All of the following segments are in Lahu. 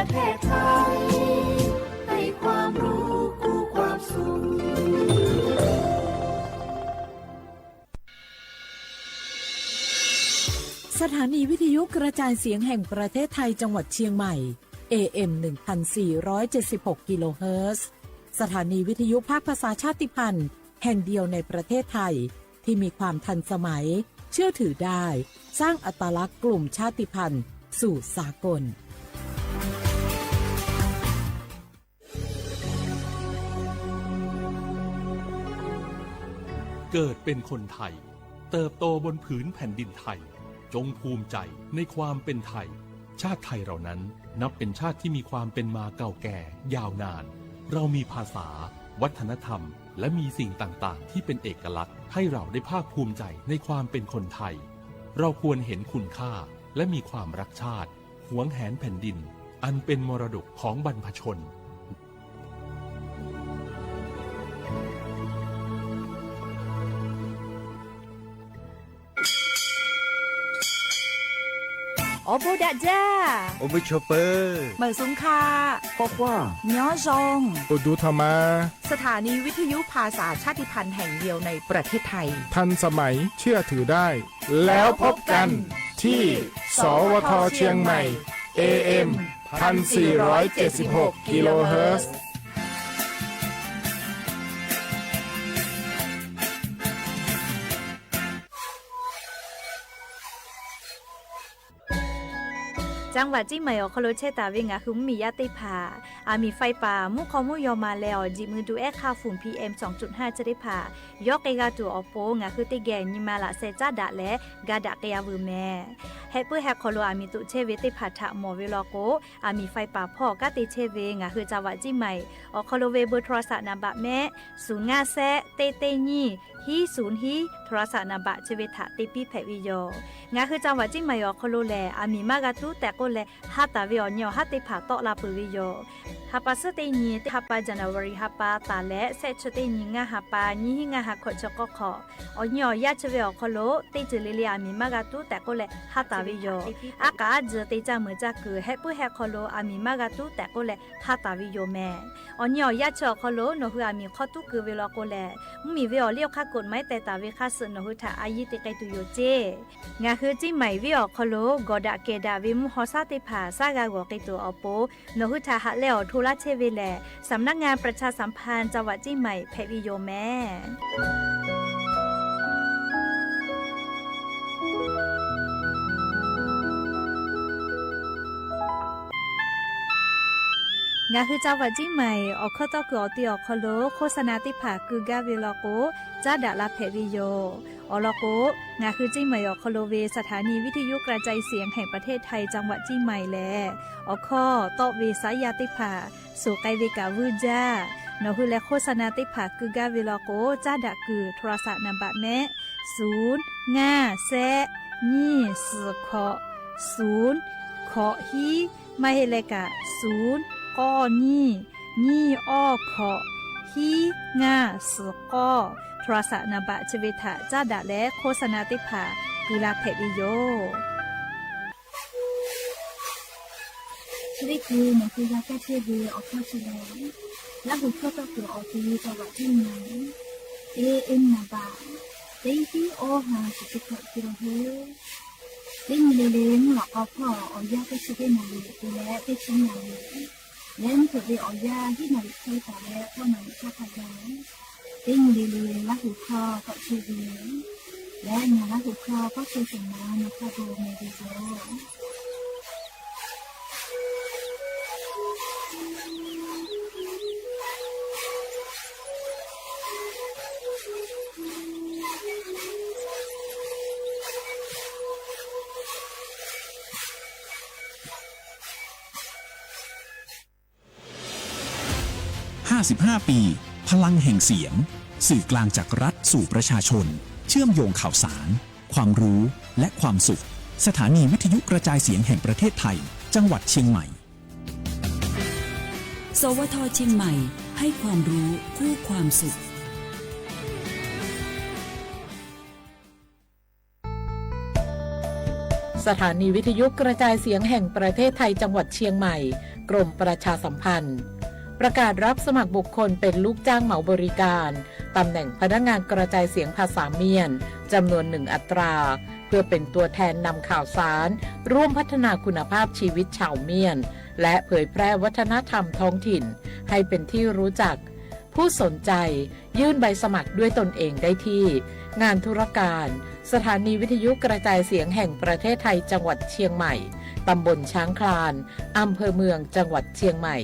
ประเทศไทย ให้ความรู้คู่ความสุข สถานีวิทยุกระจายเสียงแห่งประเทศไทยจังหวัดเชียงใหม่ เอ เอ็ม หนึ่งพันสี่ร้อยเจ็ดสิบหก กิโลเฮิรตซ์ สถานีวิทยุภาคภาษาชาติพันธุ์แห่งเดียวในประเทศไทย ที่มีความทันสมัย เชื่อถือได้ สร้างอัตลักษณ์กลุ่มชาติพันธุ์สู่สากล เกิดเป็นคนไทย เติบโตบนผืนแผ่นดินไทย จงภูมิใจในความเป็นไทย ชาติไทยเรานั้นนับเป็นชาติที่มีความเป็นมาเก่าแก่ยาวนาน เรามีภาษา วัฒนธรรม และมีสิ่งต่างๆ ที่เป็นเอกลักษณ์ ให้เราได้ภาคภูมิใจในความเป็นคนไทย เราควรเห็นคุณค่า และมีความรักชาติ หวงแหนแผ่นดิน อันเป็นมรดกของบรรพชน Awˬ bon daꞈ jaˇ. Awˬ bon chaw peuˬ. Meunˍ suhˍ hk'a. K'awꞈ k'oˆ. Nyoˉ zhong. Awˬ duˬ htaꞈ ma. สถานีวิทยุภาษาชาติพันธุ์แห่งเดียวในประเทศไทย ทันสมัย เชื่อถือได้ แล้วพบกันที่ สวท เชียงใหม่ เอ เอ็ม พันสี่ร้อยเจ็ดสิบหก กิโลเฮิรตซ์ จังหวัดเชียงใหม่ awˬ hk'aw lo chehˇ taˍ ve ngaˬ hui mvuhˇmiˬ yaˇ teˇ hpaˍ, aˬ miˍ ไฟป่า mvuhˇ hk'aw mvuhˇ yaw ma leh awˬ jiˬ mui duˬ ehˉ hk'a ฝุ่น พีเอ็ม สองจุดห้า chi teˇ hpaˍ yawˇ k'ai g'a tuˬ awˬ pon ngaˬ hui teˇ geh nyi ma laꞈ sheh caˉ daꞈ leh ga daꞈ k'ai-a veuˬ mehˍ. Heh puiˉ heh hk'aw lo aˬ miˍ toꞈ chehˇ ve teˇ hpaˍ htaꞈ mawˬ ve law k'o, aˬ miˍ ไฟป่า hpawˇ kanˉ te chehˇ ve ngaˬ hui จังหวัดเชียงใหม่ awˬ hk'aw lo ve เบอร์โทรศัพท์ naˍ baꞈ mehˆ suhˍ ngaˇ shehˆ teˇ teˇ nyiˇ hiˉ suhˍ hiˉ โทรศัพท์ naˍ baꞈ chi ve htaꞈ te piˇ hpehꞈ ve yoˬ. Ngaˬ hui จังหวัดเชียงใหม่ awˬ hk'aw lo lehˬ, aˬ miˍ maˇ g'a tuˉ tehꞈ k'oˆ leh, ha taˍ ve awˬ nyi awˬ haˉ teˇ hpaˍ tawˆ la peuˬ ve yoˬ. Ha pa suhˉ teˇ nyi, ha pa January ha pa taˍ leh shehˆ chi teˇ nyi ngaˇ ha pa nyiˇ hiˉ ngaˇ ha hkawꞈ chi k'awˇ hk'awꞈ, awˬ nyi awˬ yaˇ chi ve awˬ hk'aw lo teˇ ceuˬ le le aˬ miˍ maˇ g'a tuˉ tehꞈ k'oˆ leh ha taˍ ve yoˬ. Aˉ k'aꞈ aˉ tzuhˬ te caˇ meuˍ caˇ kuiˬ heh puiˉ heh hk'aw lo aˬ miˍ maˇ g'a tuˉ tehꞈ k'oˆ leh ha taˍ ve yoˬ mehˍ. Awˬ nyi awˬ yaˇ chi awˬ hk'aw lo nawˬ hui aˬ miˍ hk'aw tuˉ keu ve law k'o lehˬ, mvuhˇmiˬ ve awˬ liˇ awˬ hk'aˇ กฎหมาย teh taˍ ve hk'a suhˍ nawˬ hui htaꞈ a yiˇ te k'ai tuˬ yoˬ ceˇ. Ngaˬ hui เชียงใหม่ venˇ awˬ hk'aw lo gawˬ daꞈ kehˬ daꞈ ve mvuhˇ haw shaˉ teˇ hpaˍ shaˉ g'a g'awˬ k'ai tuˬ awˬ pon, nawˬ hui htaꞈ haꞈ leh awˬ hto laˇ chehˇ ve lehˬ, สำนักงานประชาสัมพันธ์จังหวัดเชียงใหม่ hpehꞈ ve yoˬ mehˍ. Ngaˬ hui จังหวัดเชียงใหม่ awˬ hkawˇ tawˇ kuiˬ awˬ te awˬ hk'aw lo โฆษณา teˇ hpaˍ keu gaˇ ve law k'o, caˉ daꞈ la hpehꞈ ve yoˬ. Awˬ lawn k'o, ngaˬ hui เชียงใหม่ awˬ hk'aw lo ve สถานีวิทยุกระจายเสียงแห่งประเทศไทย จังหวัดเชียงใหม่ lehˬ, awˬ hkawˇ tawˆ ve saˉ yaˇ teˇ hpaˍ suhˍ k'ai ve kaꞈ vuiˇ jaˇ. Nawˬ hui leh โฆษณา teˇ hpaˍ keu gaˇ ve law k'o, caˉ daꞈ kuiˬ โทรศัพท์ naˍ baꞈ mehˆ suhˍ ngaˇ shehˆ nyiˇ suhˍ hkawꞈ suhˍ hkawꞈ hiˉ, maˇ heˆ leh kaꞈ suhˍ k'awˇ nyiˇ nyiˇ awˇ hkawꞈ hiˉ ngaˇ suhˍ k'awˇ โทรศัพท์ naˍ baꞈ chi ve htaꞈ caˉ daꞈ leh โฆษณา teˇ hpaˍ keu la hpehꞈ ve yoˬ. Chi teˇ hkui nawˬ hui g'a kaˇ chehˇ ve awˬ hkawˇ chi lehˬ, Laˇ huˍ hkawˇ tawˇ kuiˬ awˬ te จังหวัดเชียงใหม่ เอ เอ็ม naˍ baꞈ teˇ hiˉ awˇ ha shiˍ chi hkawꞈ keu la ve. Teˇ nyi le le mvuhˇ lawꞈ k'aw hpawˇ awˬ yanˇ teˇ chi teˇ naˍ riˍ te leh teˇ chi naˍ riˍ, leh mvuhˇ hpeuꞈ ve awˬ yanˇ hiˉ naˍ riˍ hk'e taˍ leh k'awˇ naˍ riˍ htaˇ hk'a gaˬ, teˇ nyi le le Laˇ huˍ hkawˇ tawˆ chehˇ ve leh ngaˬ Laˇ huˍ hkawˇ kawˆ chehˇ sheˍ naˍ, nawˬ hk'a gaˬ mehˍ ve yoˬ. ห้าสิบห้า ปี พลังแห่งเสียง สื่อกลางจากรัฐสู่ประชาชน เชื่อมโยงข่าวสาร ความรู้ และความสุข สถานีวิทยุกระจายเสียงแห่งประเทศไทย จังหวัดเชียงใหม่ สวท เชียงใหม่ ให้ความรู้คู่ความสุข สถานีวิทยุกระจายเสียงแห่งประเทศไทยจังหวัดเชียงใหม่ กรมประชาสัมพันธ์ ประกาศรับสมัครบุคคลเป็นลูกจ้างเหมาบริการ ตำแหน่งพนักงานกระจายเสียงภาษาเมียน จำนวนหนึ่งอัตรา เพื่อเป็นตัวแทนนำข่าวสาร ร่วมพัฒนาคุณภาพชีวิตชาวเมียน และเผยแพร่วัฒนธรรมท้องถิ่น ให้เป็นที่รู้จัก ผู้สนใจ ยื่นใบสมัครด้วยตนเองได้ที่ งานธุรการ สถานีวิทยุกระจายเสียงแห่งประเทศไทยจังหวัดเชียงใหม่ ตำบลช้างคลาน อำเภอเมืองจังหวัดเชียงใหม่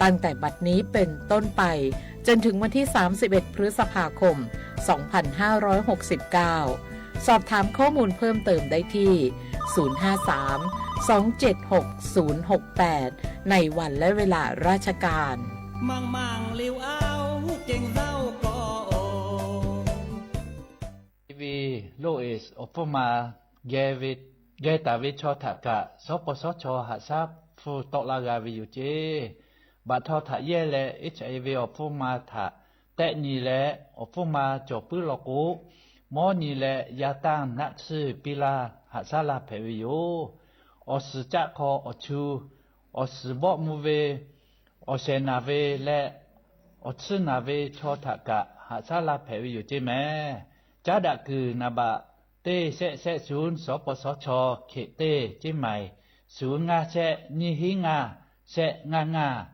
ตั้งแต่บัดนี้เป็นต้นไป จนถึงวันที่ สามสิบเอ็ด พฤษภาคม สองพันห้าร้อยหกสิบเก้า สอบถามข้อมูลเพิ่มเติมได้ที่ ศูนย์ห้าสาม สองเจ็ดหก ศูนย์หกแปด ในวันและเวลาราชการ Mang mang liu ao keng zao ko o. T V Lois awˬ hpfuhˇ ma geh ve, geh taˍ ve chaw htaꞈ kaꞈ sawˉ paw sawˉ chaw haꞈ shaˉ hpu tawˆ laˇ g'a ve yoˬ ceˇ. Baꞈ htaw htaꞈ yehˇ leh H I V awˬ hpfuhˇ ma htaꞈ tehˆ nyi leh awˬ hpfuhˇ ma cawˬ puiˉ law k'o, mawˉ nyi leh yaˇ tanˇ naˆ tsuhˇ piˇ laˇ haꞈ shaˉ laˇ hpehꞈ ve yoˬ. Awˬ suhˍ caˆ hk'aw awˬ chu, awˬ suhˍ bawˆ mvuh ve, awˬ shehˍ naˬ ve leh awˬ tsuhˇ naˬ ve chaw htaꞈ kaꞈ haꞈ shaˉ laˇ hpehꞈ ve yoˬ ceˇ mehˍ. Caˉ daꞈ kuiˬ naˍ baꞈ teˇ shehˆ shehˆ suhˉ sawˉ paw sawˉ chaw hkeꞈ teˇ ceˇ maiˍ, suhˉ ngaˇ shehˆ nyiˇ hinˉ ngaˇ shehˆ ngaˇ ngaˇ.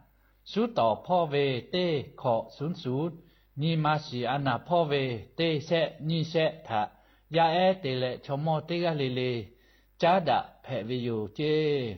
Suˉ tawˍ hpawˇ ve teˇ hkawꞈ suhˉ suhˉ, nyi ma shiˍ a naˍ hpawˇ ve teˇ shehˆ nyiˇ shehˆ htaꞈ yaˇ ehˉ te leh chaw mawˇ teˇ g'aˇ le le caˉ daꞈ hpehꞈ ve yoˬ ceˇ.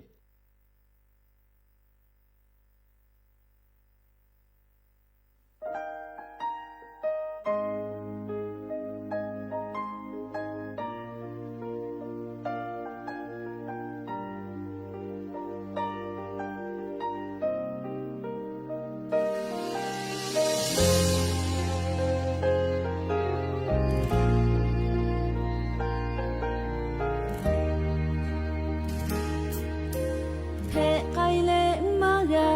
Hpehꞈ k'ai leh maˇ g'a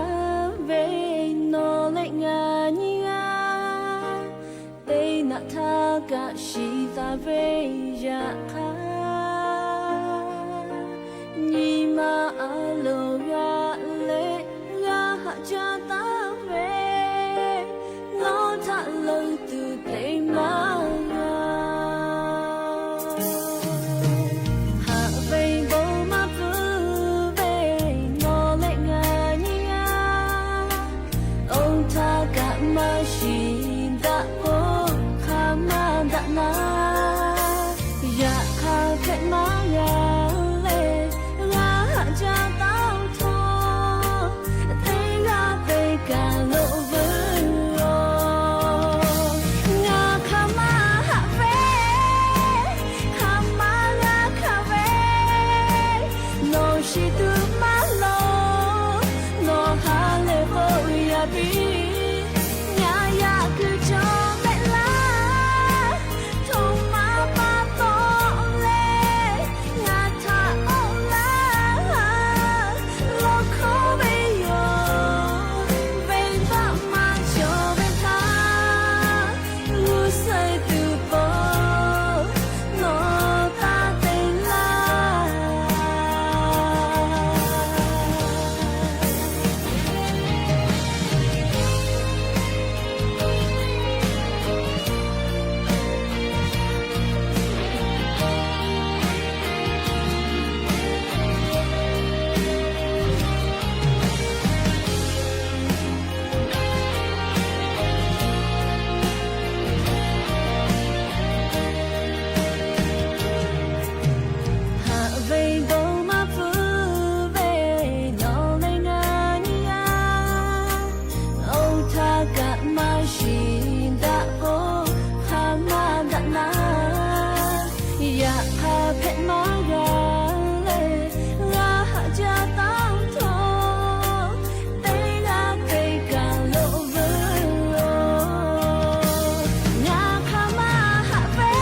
ve nawˬ leh ngaˬ nyi g'aˇ, teˇ naꞈ htaˇ kaꞈ shiˍ taˍ ve yaꞈ hk'aˇ, nyi ma a loˍ g'a leh g'a haꞈ jaˇ taˍ ve, nawˬ htaꞈ leuˉ tuˬ te maˇ g'a. Haꞈ ve bon maˇ pfuhˇ ve nawˬ leh ngaˬ nyi g'aˇ, oˇ htaˇ kaꞈ maˇ shiˍ daꞈ k'o hk'a maˇ daꞈ naˍ, yaꞈ hk'aˇ hpehꞈ maˇ g'a leh g'a haꞈ jaˇ taˍ htawˇ, teˇ g'aˇ teˇ kaˬ loꞈ veuˬ a. Ngaˬ hk'aˬ maˇ haꞈ ve, hk'aˬ maˇ g'a hkanˍ ve, nawˬ shiˍ tuˬ maˇ loˍ, nawˬ ha lehˬ k'oˆ yaˇ piˇ. Ngaˬ yaꞈ kuiˬ cawˬ mehˆ laˇ, htoꞈ ma pa taw leh ngaˬ htaꞈ k'oˆ laˇ, lawˬ hkawˇ ve yoˬ, venˇbaˆ maˇ cawˬ ve htaꞈ g'uˇ suhˍ tuˬ pawˆ nawˬ taˇ te laˇ. Haꞈ ve bon maˇ pfuhˇ ve nawˬ leh ngaˬ nyi g'aˇ, oˇ htaˇ kaꞈ maˇ shiˍ daꞈ k'o hk'a maˇ daꞈ naˍ, yaꞈ hk'aˇ hpehꞈ maˇ g'a leh g'a haꞈ jaˇ taˍ htawˇ, teˇ g'aˇ teˇ kaˬ loꞈ veuˬ a. Ngaˬ hk'aˬ maˇ haꞈ ve,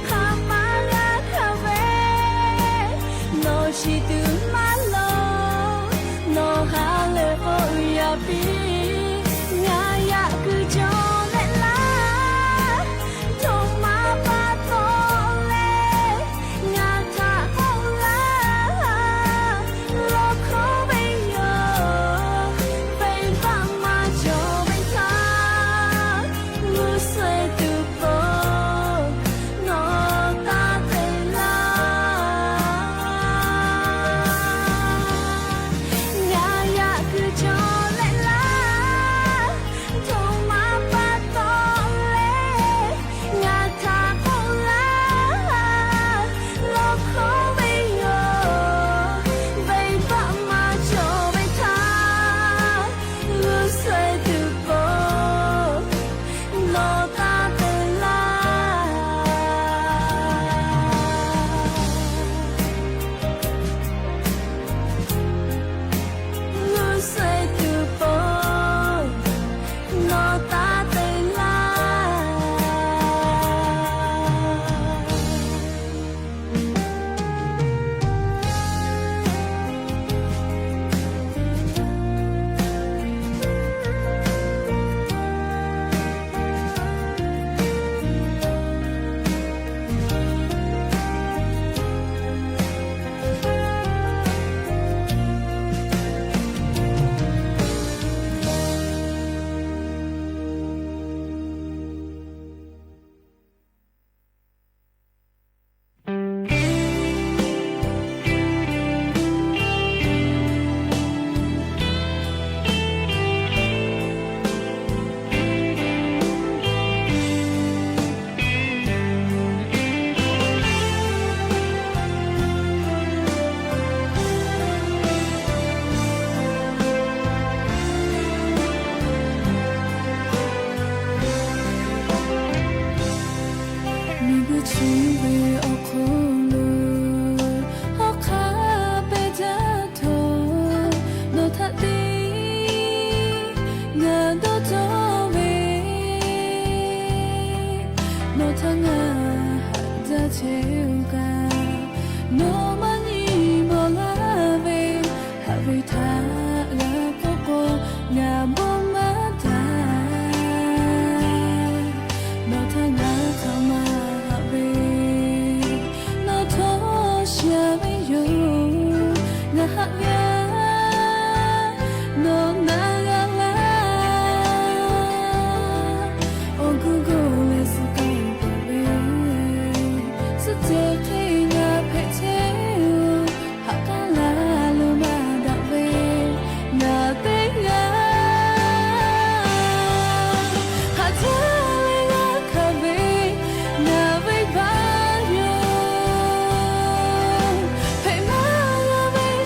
hk'aˬ maˇ g'a hkanˍ ve, nawˬ shiˍ tuˬ maˇ loˍ, nawˬ ha lehˬ k'oˆ yaˇ piˇ. Ngaˬ yaꞈ kuiˬ cawˬ mehˆ laˇ, htoꞈ ma pa taw leh ngaˬ htaꞈ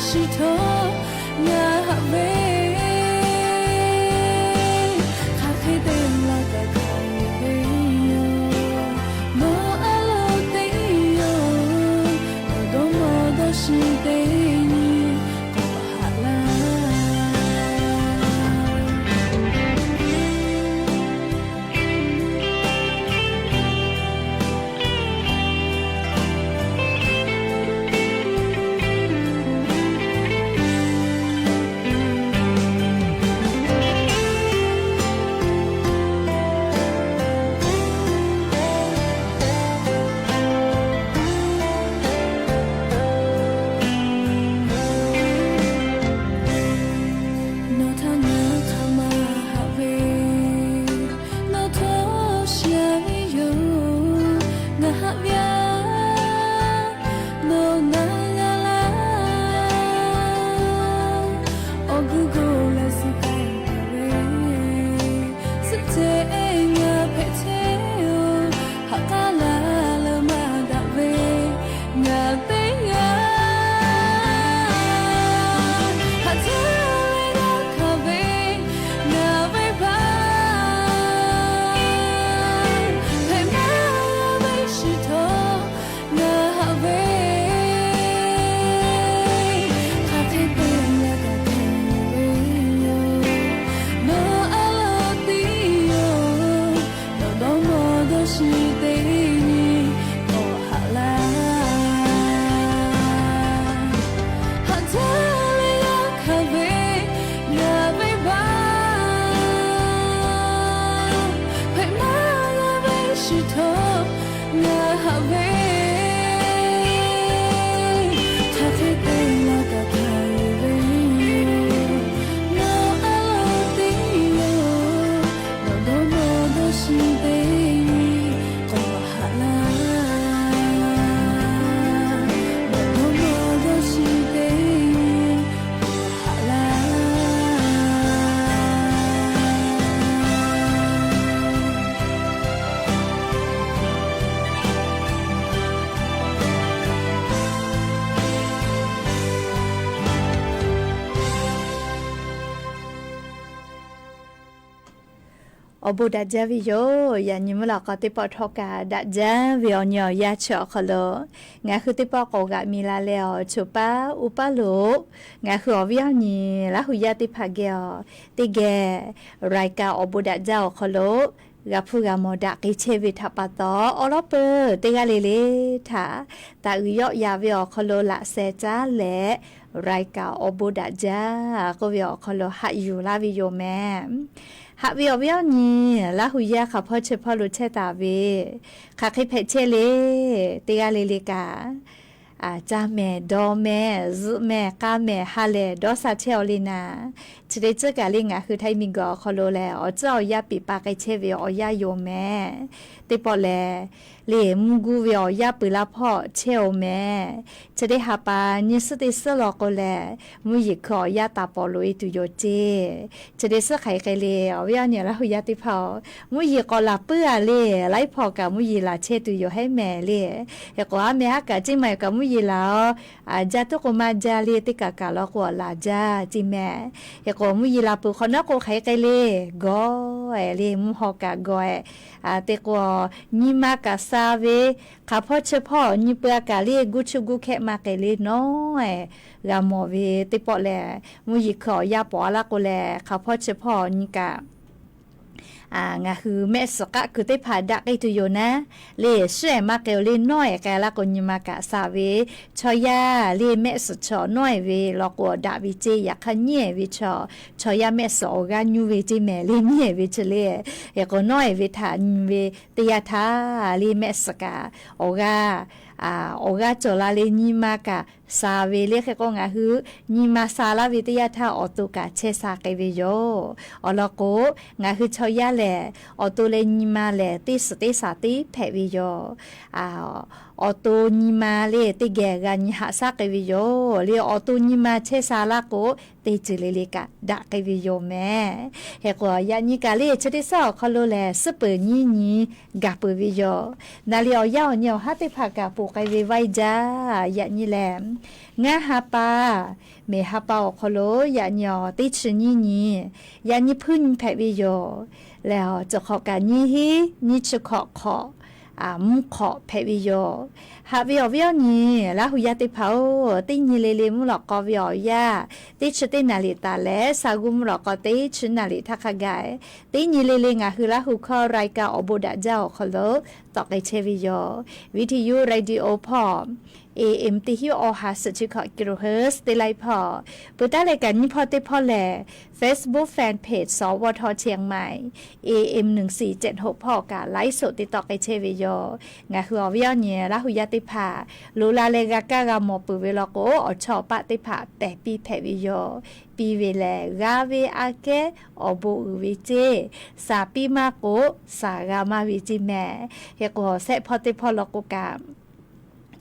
Shiˍ htawˇ ngaˬ haꞈ ve, hk'aˬ hk'e te laˇ kaꞈ hk'aˬ ve yoˬ. Nawˬ a loˍ teˇ yoˬ, nawˬ dawˇ mawˇ dawˇ shiˍ teˇ nyi k'awꞈ haꞈ laˇ. Nawˬ htaꞈ ngaˬ hk'aˬ ma haꞈ ve, nawˬ htawˇ shiˍ ve yoˬ. Ngaˬ haꞈ ve aˬ, nawˬ na g'a laˇ. Awˬ gu gu leh suh k'ai ve, suhˆ ceh ngaˬ hpehꞈ chehˇ-oˬ. Haꞈ k'aˉ la leuˬ maˇ daꞈ ve, ngaˬ teˇ g'aˇ haꞈ jaˇ ve g'a hkanˍ ve, ngaˬ venˇ baˆ hpehꞈ maˇ g'a ve shiˍ htawˇ ngaˬ haꞈ ve, hk'aˬ hk'e te laˇ kaꞈ hk'aˬ ve yoˬ. Nawˬ a loˍ teˇ yoˬ, nawˬ dawˇ mawˇ dawˇ shiˍ teˇ nyi k'awꞈ haꞈ laˇ. Haꞈ jaˇ leh g'a hkanˍ ve, ngaˬ venˇ baˆ hpehꞈ maˇ g'a ve shiˍ htawˇ ngaˬ haꞈ ve, hk'aˬ hk'e te laˇ kaꞈ hk'aˬ ve yoˬ. Nawˬ a loˍ teˇ yoˬ, nawˬ dawˇ mawˇ dawˇ shiˍ teˇ nyi k'awꞈ haꞈ laˇ. Nawˬ dawˇ mawˇ dawˇ shiˍ teˇ nyi k'awꞈ haꞈ laˇ. Awˬ bon daꞈ jaˇ ve yoˬ. Yaꞈ nyi mvuhˇ lawꞈ k'aw teˇ pawˆ htawˇ kaꞈ daꞈ jaˇ ve awˬ nyi awˬ yanˇ chi awˬ hk'aw lo, ngaˬ hui teˇ pawˆ k'awꞈ g'aꞈ mi la leh awˬ choˬ paˉ uˉ paˉ lo, ngaˬ hui awˬ viˉ awˬ nyi Laˇ hu yaˇ teˇ hpaˍ geh awˬ teˇ geh รายการ awˬ bon daꞈ jaˇ awˬ hk'aw lo g'a hpuˇ g'a mawˬ daꞈ k'ai chehˇ ve htaꞈ pa taw, awˉ lawˉ peuˬ teˇ g'aˇ le le htaꞈ taꞈ uiˍ yawˆ ya ve awˬ hk'aw lo laꞈ sheh caˉ leh รายการ awˬ bon daꞈ jaˇ k'oˆ ve awˬ hk'aw lo haꞈ yuˬ laˇ ve yoˬ mehˍ. Haꞈ ve awˬ viˉ awˬ nyi Laˇ hu yaˇ hk'aˬ hpawˇ chi hpawˇ lo chehˇ taˍ ve, hk'aˬ hk'e hpehꞈ chehˇ le, teˇ g'aˇ le le kaꞈ, caˇ mehˍ, dawˇ mehˍ, zuhˆ mehˍ, k'aˇ mehˍ, ha lehˬ dawˇ sha chehˇ-aw le naˍ. Chi te tcuhˉ kaꞈ le ngaˬ hui Htaiˇ miˬguiˬ awˬ hk'aw lo lehˬ, awˬ tcuhˉ awˬ yanˇ piˍ pa k'ai chehˇ ve awˬ yanˇ yoˬ mehˍ. Teˇ pawˆ lehˬ, le mvuhˇ guˇ ve awˬ yanˇ peuˬ laˇ hpawˇ chehˇ-oˬ mehˍ. Chi teˇ ha pa nyi suhˉ teˇ suhˉ law k'o lehˬ, mvuhˇ yeˬ hkui awˬ yanˇ taˍ pawˍ loꞈ-e tuˬ yoˬ ceˇ. Chi teˇ suhˉ hk'aˬ hk'e le, awˬ viˉ awˬ nyi Laˇ hu yaˇ teˇ hpaˍ-oˬ, mvuhˇ yeˬ k'awꞈ laˬ puiˉ-a le, laiˉ hpawˇ kaꞈ mvuhˇ yeˬ laˬ chehˇ tuˬ yoˬ hehˉ mehˍ le. Hk'e k'o, aˉ meh haˉ kaꞈ ceˇ maˬ yoˬ kaꞈ mvuhˇ yeˬ laˬ-oˬ, jaˇ tuˉ k'o maˇ jaˇ le, teˇ kaꞈ kaꞈ law k'o laˬ jaˇ ceˇ mehˍ. Hk'e k'o, mvuhˇ yeˬ laˬ peuˬ hk'awꞈ nawˉ k'o hk'aˬ hk'e le, gawˬ-e le, mvuhˇ haw kaꞈ gawˬ-e. Te k'o, nyi ma kaꞈ sha ve, hk'aˬ hpawˇ chi hpawˇ nyi peuˬ-a kaꞈ le, guˇ chuˇ guˇ hkehˆ maˇ k'ai le nawˉ-e, g'a mawˬ ve teˇ pawˆ lehˬ, mvuhˇ yeˬ hkui awˬ yanˇ pawˍ-a laˇ k'o lehˬ, hk'aˬ hpawˇ chi hpawˇ nyi kaꞈ ngaˬ hui mehˆ suhˍ k'aˆ kuiˬ teˇ hpaˍ daꞈ k'ai tuˬ yoˬ naˉ, le shuˉ-e maˇ k'ai-o le nawˉ-e k'ai laˇ k'o, nyi ma kaꞈ sha ve, chaw yaˇ le mehˆ suhˍ chaw nawˉ-e ve law k'o daꞈ ve ceˇ. Yaꞈ hk'aˇ nyiˉ-e ve chaw, chaw yaˇ mehˆ suhˍ awˬ g'aˇ nyuˇ ve ceˇ mehˍ le, nyiˉ-e ve chi le. Hk'e k'o, nawˉ-e ve htaꞈ nyi ve teˇ yanˇ htaˇ le mehˆ suhˍ kaꞈ awˬ g'aˇ, awˬ g'aˇ cawˬ la le, nyi ma kaꞈ sha ve le. Hk'e k'o, ngaˬ hui nyi ma sha laˇ ve teˇ yanˇ htaˇ awˬ to kaꞈ chehˇ sha k'ai ve yoˬ. Awˬ lawn k'o, ngaˬ hui chaw yaˇ lehˬ, awˬ to leh nyi ma lehˬ teˇ suhˍ teˇ shaˍ teˇ hpehꞈ ve yoˬ. Awˬ to nyi ma le teˇ geh g'a nyi haꞈ shaˉ k'ai ve yoˬ. Le awˬ to nyi ma chehˇ sha laˇ k'o, teˇ ceuˬ le le kaꞈ daꞈ k'ai ve yoˬ mehˍ. Hk'e k'o, yaꞈ nyi kaꞈ le chi teˇ suhˉ awˬ hk'aw lo lehˬ, suhˉ peuˬ nyiˇ nyi gaˬ peuˬ ve yoˬ. Naˍ riˍ awˬ yanˇ awˬ nyi awˬ haˉ teˇ hpaˍ kaꞈ poˬ k'ai ve vaiˇ jaˇ. Yaꞈ nyi lehˬ, Ngaˇ ha pa, miˬ ha pa awˬ hk'aw lo yaꞈ nyi awˬ teˇ chi nyiˇ nyi, yaꞈ nyi hpuiˇ nyi hpehꞈ ve yoˬ. Lehˬ, cawˬ hk'awꞈ kaꞈ nyiˇ hinˉ nyiˇ chi hkawꞈ hk'awꞈ, mvuhˇ hk'awꞈ hpehꞈ ve yoˬ. Haꞈ ve awˬ viˉ awˬ nyi Laˇ hu yaˇ teˇ hpaˍ-oˬ, teˇ nyi le le mvuhˇ lawꞈ k'aw ve awˬ yanˇ, teˇ chi teˇ naˍ liꞈ taˍ leh sa g'uˇ mvuhˇ lawꞈ k'aw teˇ chi naˍ liꞈ htaˇ hk'a gaˬ, teˇ nyi le le ngaˬ hui Laˇ hu hkawˇ รายการ awˬ bon daꞈ jaˇ awˬ hk'aw lo tawˆ k'ai chehˇ ve yoˬ. Viˇ hti yuˇ radio hpawˇ, A M teˇ hinˉ awˬ ha suhˍ chi hkawꞈ kilohertz teˇ laiˉ hpawˇ, peuˬ taˉ leh kaꞈ nyiˇ hpawˇ teˇ hpawˇ lehˬ, Facebook fan page สวท เชียงใหม่ A M หนึ่งสี่เจ็ดหก hpawˇ kaꞈ ไลฟ์สด te tawˆ k'ai chehˇ ve yoˬ. Ngaˬ hui awˬ viˉ awˬ nyi Laˇ hu yaˇ teˇ hpaˍ loꞈ la leh g'a kaˇ g'a mawˬ peuˬ ve law k'o, awˬ chawˇ awˬ paˆ teˇ hpaˍ pehˬ piˇ hpehꞈ ve yoˬ. Piˇ ve lehˬ, g'aˇ ve aꞈ kehˉ awˬ bon uiˍ ve ceˇ, saˍ piˇ maˇ k'o, saˍ g'a maˇ ve ceˇ mehˍ. Hk'e k'o, shehˆ hpawˇ teˇ hpawˇ law k'o kaꞈ,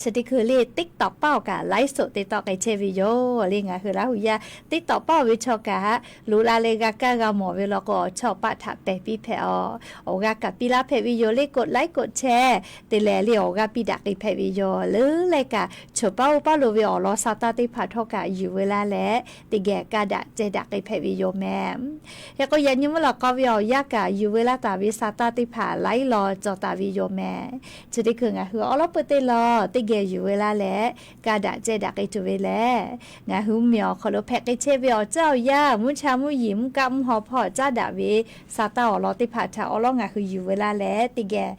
chi teˇ hkui le TikTok paˆ awˬ kaꞈ ไลฟ์สด te tawˆ k'ai chehˇ ve yoˬ. Le ngaˬ hui Laˇ hu yaˇ TikTok paˆ awˬ ve chaw kaꞈ loꞈ la leh g'a kaˇ g'a mawˬ ve law k'o, awˬ chawˇ awˬ paˆ htaꞈ pehˬ piˇ hpehꞈ a. Awˬ g'aˇ kaꞈ piˇ laˇ hpehꞈ ve yoˬ le, กดไลค์ กดแชร์ te leh le awˬ g'aˇ piˇ daꞈ k'ai hpehꞈ ve yoˬ. Leuˉ leh kaꞈ, choˬ paˉ oˇ paˉ lo ve awˬ lawn sa taˇ teˇ hpaˍ htawˇ kaꞈ yuˬ veu laˇ leh, teˇ geh kaˇ daꞈ ceh daꞈ k'ai hpehꞈ ve yoˬ mehˍ. Hk'e k'o, yaꞈ nyi mvuhˇ lawꞈ k'aw ve awˬ yanˇ kaꞈ yuˬ veu laˇ taˍ ve sa taˇ teˇ hpaˍ laiˉ law cawˬ taˍ ve yoˬ mehˍ. Chi teˇ hkui ngaˬ hui awˉ lawˉ peuˬ teˇ law teˇ geh yuˬ veu laˇ leh, kaˇ daꞈ ceh daꞈ k'ai tuˬ ve lehˬ, ngaˬ hui mvuhˇmiˬ awˬ hk'aw lo hpehꞈ k'ai chehˇ ve awˬ caˉ awˬ yanˇ, mvuhˇ cha mvuhˇ yeˬ mvuhˇ kaˆ mvuhˇ haw hpawˇ caˉ daꞈ ve sa taˇ awˬ lawn teˇ hpaˍ htaꞈ awˉ lawˉ ngaˬ hui yuˬ veu laˇ leh, teˇ geh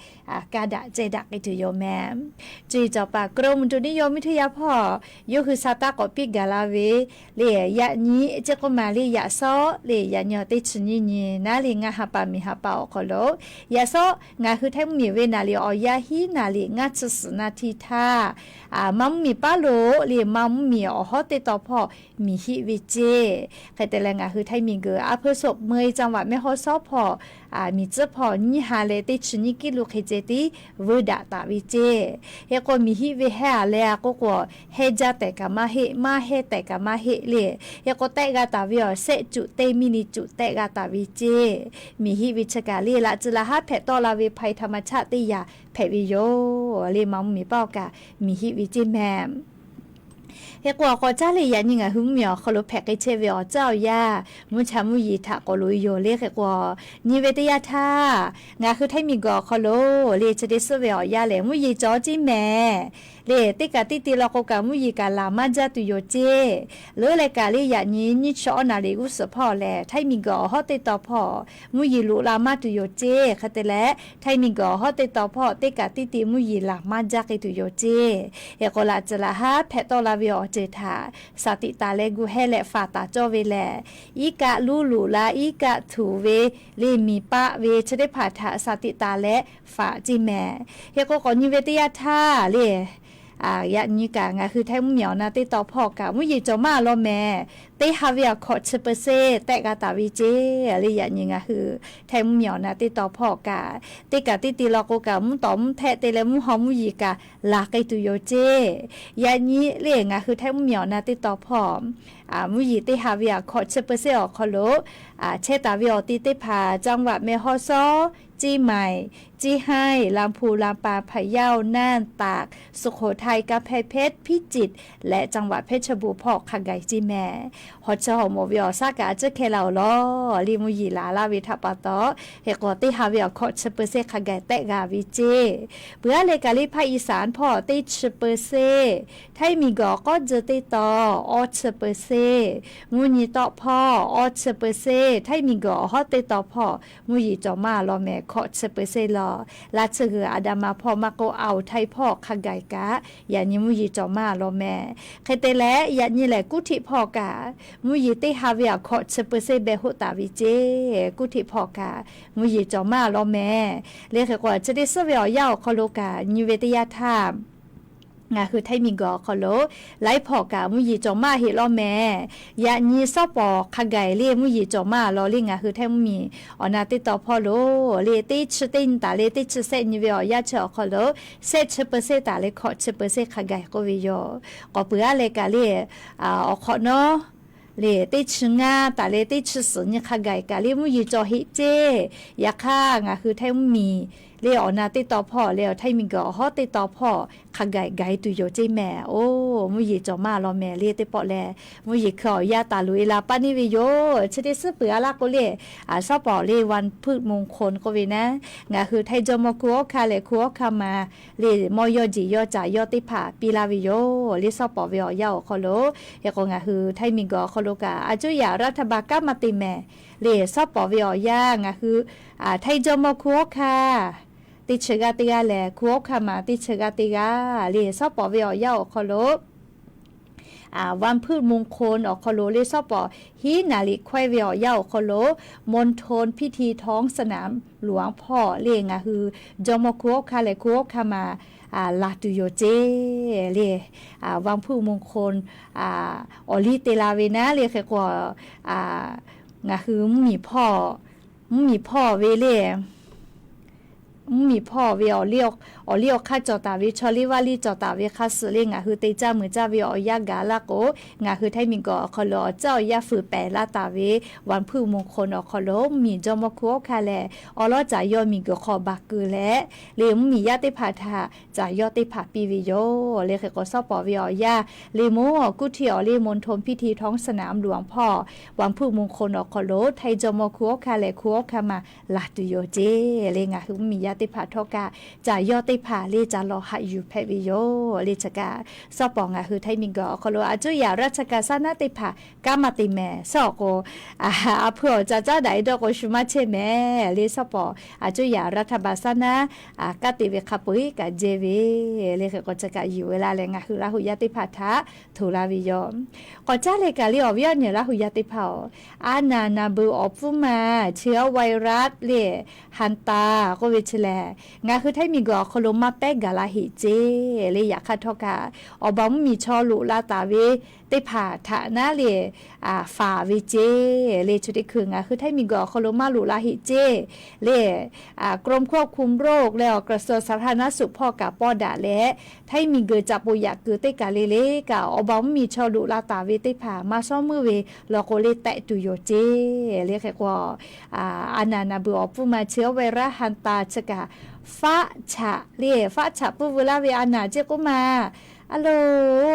kaˇ daꞈ ceh daꞈ k'ai tuˬ yoˬ mehˍ. Cuˇ yiˍ cawˬ paˍ กรมอุตุนิยมวิทยา hpawˇ yawˇ hui sa taˇ k'awꞈ piˇ gaˬ la ve le, yaꞈ nyi chi k'oˆ maˬ le, yaꞈ sawˉ le, yaꞈ nyi awˬ teˇ chi nyiˇ nyi naˉ le ngaˇ ha pa miˬ ha pa awˬ hk'aw lo, yaꞈ sawˉ ngaˬ hui Htaiˇ mvuhˇmiˬ ve naˍ liꞈ awˬ yanˇ hiˉ naˍ liꞈ ngaˇ chi suhˍ naˍ htiˇ htaˇ, maˇ mvuhˇmiˬ paˉ lo le maˇ mvuhˇmiˬ awˬ hawˉ teˇ taw hpawˇ miˬ hiˆ ve ceˇ. Hk'e te leh, ngaˬ hui Htaiˇ miˬguiˬ อำเภอศพเมย จังหวัดแม่ฮ่องสอน hpawˇ miˬ tcuhˉ hpawˇ nyiˇ ha leh teˇ chi nyiˇ กิโล hk'e ceh tiˉ vuiˇ daꞈ taˍ ve ceˇ. Hk'e k'o, miˬ hiˆ ve hehˉ a leh a k'oˆ k'o, hehˉ jaˇ tehꞈ kaꞈ maˇ heˆ, maˇ hehˉ tehꞈ kaꞈ maˇ heˆ le. Hk'e k'o, tehˆ g'a taˍ ve awˬ shehˆ cuꞈ teˇ miˇ ni cuꞈ tehˆ g'a taˍ ve ceˇ. Miˬ hiˆ ve chi kaꞈ le, laꞈ tcuh laꞈ haˉ hpehꞈ tawˆ la ve ภัยธรรมชาติ teˇ yanˇ hpehꞈ ve yoˬ. Le maˇ mvuhˇmiˬ paˉ awˬ kaꞈ miˬ hiˆ ve ceˇ mehˍ. Hk'e k'o, awˬ k'awꞈ caˉ le yaꞈ nyi ngaˬ hui mvuhˇmiˬ awˬ hk'aw lo hpehꞈ k'ai chehˇ ve awˬ caˉ awˬ yanˇ, mvuhˇ cha mvuhˇ yeˬ htaꞈ k'awꞈ loꞈ e yoˬ le. Hk'e k'o, nyi ve teˇ yanˇ htaˇ, ngaˬ hui Htaiˇ miˬguiˬ awˬ hk'aw lo le chi teˇ suhˉ ve awˬ yanˇ lehˬ, mvuhˇ yeˬ cawˬ ceˇ mehˍ. Le teˇ kaꞈ teˇ te law k'o kaꞈ, mvuhˇ yeˬ kaꞈ laˬ maˇ jaˇ tuˬ yoˬ ceˇ. Leuˉ leh kaꞈ le, yaꞈ nyi nyiˇ chi awˉ naˍ riˍ g'uˇ suhˍ hpawˇ lehˬ, Htaiˇ miˬguiˬ awˬ hawˉ teˇ taw hpawˇ mvuhˇ yeˬ loꞈ la maˇ tuˬ yoˬ ceˇ. Hk'e te leh, Htaiˇ miˬguiˬ awˬ hawˉ teˇ taw hpawˇ teˇ kaꞈ teˇ te mvuhˇ yeˬ laˬ maˇ jaˇ k'ai tuˬ yoˬ ceˇ. Hk'e k'o, laꞈ tcuh laꞈ haˉ hpehꞈ tawˆ la ve awˬ ceuˬ htaꞈ saˍ tiꞈ taˍ leh gu hehˇ leh faˍ taˍ cawˇ ve lehˬ, iˉ kaˆ luˇ loꞈ la, iˉ kaˆ htuꞈ ve le miˬ paˆ ve chi teˇ hpaˍ htaꞈ saˍ tiꞈ taˍ leh faˍ ceˇ mehˍ. Hk'e k'o, k'awꞈ nyi ve teˇ yanˇ htaˇ le, yaꞈ nyi kaꞈ ngaˬ hui Htaiˇ mvuhˇmiˬ awˬ na teˇ taw hpawˇ kaꞈ mvuhˇ yeˬ cawˬ maˇ law mehˍ. Teˇ ha ve awˬ hkawꞈ chi เปอร์เซ็นต์ tehˆ g'a taˍ ve ceˇ. Le yaꞈ nyi ngaˬ hui Htaiˇ mvuhˇmiˬ awˬ na teˇ taw hpawˇ kaꞈ, teˇ kaꞈ teˇ te law k'o kaꞈ, mvuhˇ tawˍ mvuhˇ htehˆ te leh mvuhˇ haw mvuhˇ yeˬ kaꞈ laˬ k'ai tuˬ yoˬ ceˇ. Yaꞈ nyi le ngaˬ hui Htaiˇ mvuhˇmiˬ awˬ na teˇ taw hpawˇ mvuhˇ yeˬ teˇ ha ve awˬ hkawꞈ chi เปอร์เซ็นต์ awˬ hk'aw lo chehˇ taˍ ve awˬ ti teˇ hpaˍ จังหวัดแม่ฮ่องสอน, เชียงใหม่, เชียงราย, ลำพูน, ลำปาง, พะเยา, น่าน, ตาก, สุโขทัย, กำแพงเพชร, พิจิตร leh จังหวัดเพชรบูรณ์ hpawˇ hk'a gaˬ ceˇ mehˍ. Hawˬ chi hawˬ mawˬ ve awˬ shaˉ kaꞈ a ciˉ hkeh la awˬ lawn le mvuhˇ yeˬ laˬ laˇ ve htaꞈ pa taw, hk'e k'o teˇ ha ve awˬ hkawꞈ chi เปอร์เซ็นต์ hk'a gaˬ tehˆ g'a ve ceˇ. Peuˬ aˉ leh kaꞈ le ภาคอีสาน hpawˇ teˇ chi เปอร์เซ็นต์, Htaiˇ miˬguiˬ awˬ k'awˉ tcuh teˇ taw awˇ chi เปอร์เซ็นต์, mvuhˇ nyi tawˆ hpawˇ awˇ chi เปอร์เซ็นต์, Htaiˇ miˬguiˬ awˬ hawˉ teˇ taw hpawˇ mvuhˇ yeˬ cawˬ maˇ law mehˍ, hkawꞈ chi เปอร์เซ็นต์ law. Laˇ tsuhˇ g'uiˬ อันดามัน hpawˇ maˇ k'oˆ อ่าวไทย hpawˇ hk'a gaˬ kaꞈ yaꞈ nyi mvuhˇ yeˬ cawˬ maˇ law mehˍ. Hk'e te leh, yaꞈ nyi lehˬ กรุงเทพ hpawˇ kaꞈ mvuhˇ yeˬ teˇ ha ve awˬ hkawꞈ chi เปอร์เซ็นต์ beh hoˆ taˍ ve ceˇ. กรุงเทพ hpawˇ kaꞈ mvuhˇ yeˬ cawˬ maˇ law mehˍ. Le hk'e k'o, chi teˇ suhˉ ve awˬ yanˇ awˬ hk'aw lo kaꞈ nyi ve teˇ yanˇ htaˇ, ngaˬ hui Htaiˇ miˬguiˬ awˬ hk'aw lo laiˉ hpawˇ kaꞈ mvuhˇ yeˬ cawˬ maˇ heˆ law mehˍ. Yaꞈ nyi sawˉ pawˍ hk'a gaˬ le mvuhˇ yeˬ cawˬ maˇ law le ngaˬ hui Htaiˇ mvuhˇmiˬ awˬ na teˇ taw hpawˇ lo le teˇ chi teˇ nyi taˍ leh teˇ chi sehˆ nyi ve awˬ yanˇ chi awˬ hk'aw lo sehˆ chi เปอร์เซ็นต์ taˍ leh hkawꞈ chi เปอร์เซ็นต์ hk'a gaˬ k'oˆ ve yoˬ. K'awꞈ peuˬ aˉ leh kaꞈ le, awˬ hk'awꞈ nawˉ le teˇ chi ngaˇ taˍ leh teˇ chi suhˍ nyi hk'a gaˬ kaꞈ le mvuhˇ yeˬ cawˬ heˆ ceˇ. Yaꞈ hk'aˇ, ngaˬ hui Htaiˇ mvuhˇmiˬ le awˬ na teˇ taw hpawˇ le awˬ htaiˇ miˬguiˬ awˬ hawˉ teˇ taw hpawˇ hk'a gaˬ gaˬ e tuˬ yoˬ ceˇ mehˍ. Oˬ, mvuhˇ yeˬ cawˬ maˇ law mehˍ le teˇ pawˆ lehˬ, mvuhˇ yeˬ hkui awˬ yanˇ taˍ loꞈ e la paˇ neˇ ve yoˬ. Chi teˇ suhˉ peuˬ a laˇ k'o le, shawˉ pawˍ le วันพฤหัสมงคล k'oˆ ve naˉ, ngaˬ hui htaiˇ jawˇmawˇ hkunˉ hawˉ hkanˇ leh hkunˉ hawˉ hkanˇ ma le mawˇ yawˇ jeˬ yawˇ caˍ yawˇ teˇ hpaˍ piˇ laˇ ve yoˬ. Le shawˉ pawˍ ve awˬ yanˇ awˬ hk'aw lo, hk'e k'o ngaˬ hui htaiˇ miˬguiˬ awˬ hk'aw lo kaꞈ อายุธยารัฐบาล kanˉ maˇ te mehˍ. Le shawˉ pawˍ ve awˬ yanˇ ngaˬ hui htaiˇ jawˇmawˇ hkunˉ hawˉ hkanˇ teˇ chi g'aˇ teˇ g'aˇ lehˬ, hkunˉ hawˉ hkanˇ ma teˇ chi g'aˇ teˇ g'aˇ le shawˉ pawˍ ve awˬ yanˇ awˬ hk'aw lo วันพฤหัสมงคล awˬ hk'aw lo le shawˉ pawˍ hiˉ naˍ liꞈ hkawehˇ ve awˬ yanˇ awˬ hk'aw lo มณฑลพิธีท้องสนามหลวง hpawˇ le ngaˬ hui jawˇmawˇ hkunˉ hawˉ hkanˇ leh hkunˉ hawˉ hkanˇ ma laˬ tuˬ yoˬ ceˇ le. วันพฤหัสมงคล awˬ liˇ te la ve naˉ le hk'e k'o, ngaˬ hui mvuhˇmiˬ hpawˇ, mvuhˇmiˬ hpawˇ ve le mvuhˇmiˬ hpawˇ ve awˬ liˇ awˬ hk'aˇ cawˬ taˍ ve, chaw liˇ vaˇ liˇ cawˬ taˍ ve hk'a suhˍ le ngaˬ hui te caˇ mui caˇ ve awˬ yanˇ gaˬ laˇ k'o, ngaˬ hui htaiˇ miˬguiˬ awˬ hk'aw lo awˬ caˉ awˬ yanˇ fuiˍ pehˍ laˇ taˍ ve วันพฤหัสมงคล awˬ hk'aw lo mvuhˇmiˬ jawˇmawˇ hkunˉ hawˉ hkanˇ leh awˬ lawˉ caˍ yawˇ miˬguiˬ hk'aw baˬ keu leh le mvuhˇmiˬ yaˇ teˇ hpaˍ htaꞈ caˍ yawˇ teˇ hpaˍ piˇ ve yoˬ. Le hk'e k'o shawˉ pawˍ ve awˬ yanˇ le moˉ awˬ kuˉ htiˇ awˬ le มณฑลพิธีท้องสนามหลวง hpawˇ วันพฤหัสมงคล awˬ hk'aw lo htaiˇ jawˇmawˇ hkunˉ hawˉ hkanˇ leh hkunˉ hawˉ hkanˇ ma laˬ tuˬ yoˬ ceˇ le ngaˬ hui mvuhˇmiˬ yaˇ teˇ hpaˍ htawˇ kaꞈ caˍ yawˇ teˇ hpaˍ le caˍ lawˬ haꞈ yuˬ hpehꞈ ve yoˬ. Le chi kaꞈ shawˉ pawˍ ngaˬ hui htaiˇ miˬguiˬ awˬ hk'aw lo อายุธยารัฐบาล saˉ naˉ teˇ hpaˍ kanˉ maˇ te mehˍ. Shawˉ awˬ k'o, a hpu awˬ ca caˉ daꞈ e dawˇ k'o shu maˇ chehˇ mehˍ. Le shawˉ pawˍ อายุธยารัฐบาล saˉ naˉ kanˉ te ve hk'a peu-eˬ kaꞈ jehˇ ve le hk'e k'o chi kaꞈ yuˬ ve laˇ leh ngaˬ hui Laˇ huˍ yaˇ teˇ hpaˍ htaꞈ htoꞈ laˇ ve yoˬ. K'awꞈ caˉ leh kaꞈ le awˬ viˉ awˬ nyi Laˇ huˍ yaˇ teˇ hpaˍ-oˬ, a naˍ naˍ beuꞈ awˬ pfuhˇ ma chi virus le hanta k'oˆ ve chi lehˬ, ngaˬ hui htaiˇ miˬguiˬ awˬ hk'aw lo maˇ pehˉ gaˬ la heꞈ ceˇ le. Yaꞈ hk'aˇ htawˇ kaꞈ awˬ baˬ mvuhˇmiˬ chaw loꞈ la taˍ ve teˇ hpaˍ htaꞈ naˉ le faˍ ve ceˇ le. Chi teˇ hkui ngaˬ hui htaiˇ miˬguiˬ awˬ hk'aw lo maˇ loꞈ la heꞈ ceˇ le กรมควบคุมโรค leh awˬ กระทรวงสาธารณสุข hpawˇ kaꞈ pawˇ daꞈ leh, htaiˇ miˬguiˬ caꞈ poˬ yaꞈ kuiˬ teˇ kaˬ le le kaꞈ awˬ baˬ mvuhˇmiˬ chaw loꞈ la taˍ ve teˇ hpaˍ maˇ shawˉ meuˇ ve law k'o le tehꞈ tuˬ yoˬ ceˇ le hk'e k'o, a naˍ naˍ beuꞈ awˬ pfuhˇ ma chi virus hanta chi kaꞈ faˆ chaꞈ le, faˆ chaꞈ pfuhˇ veu laˇ ve a naˍ ceˇ k'oˆ ma. A lo,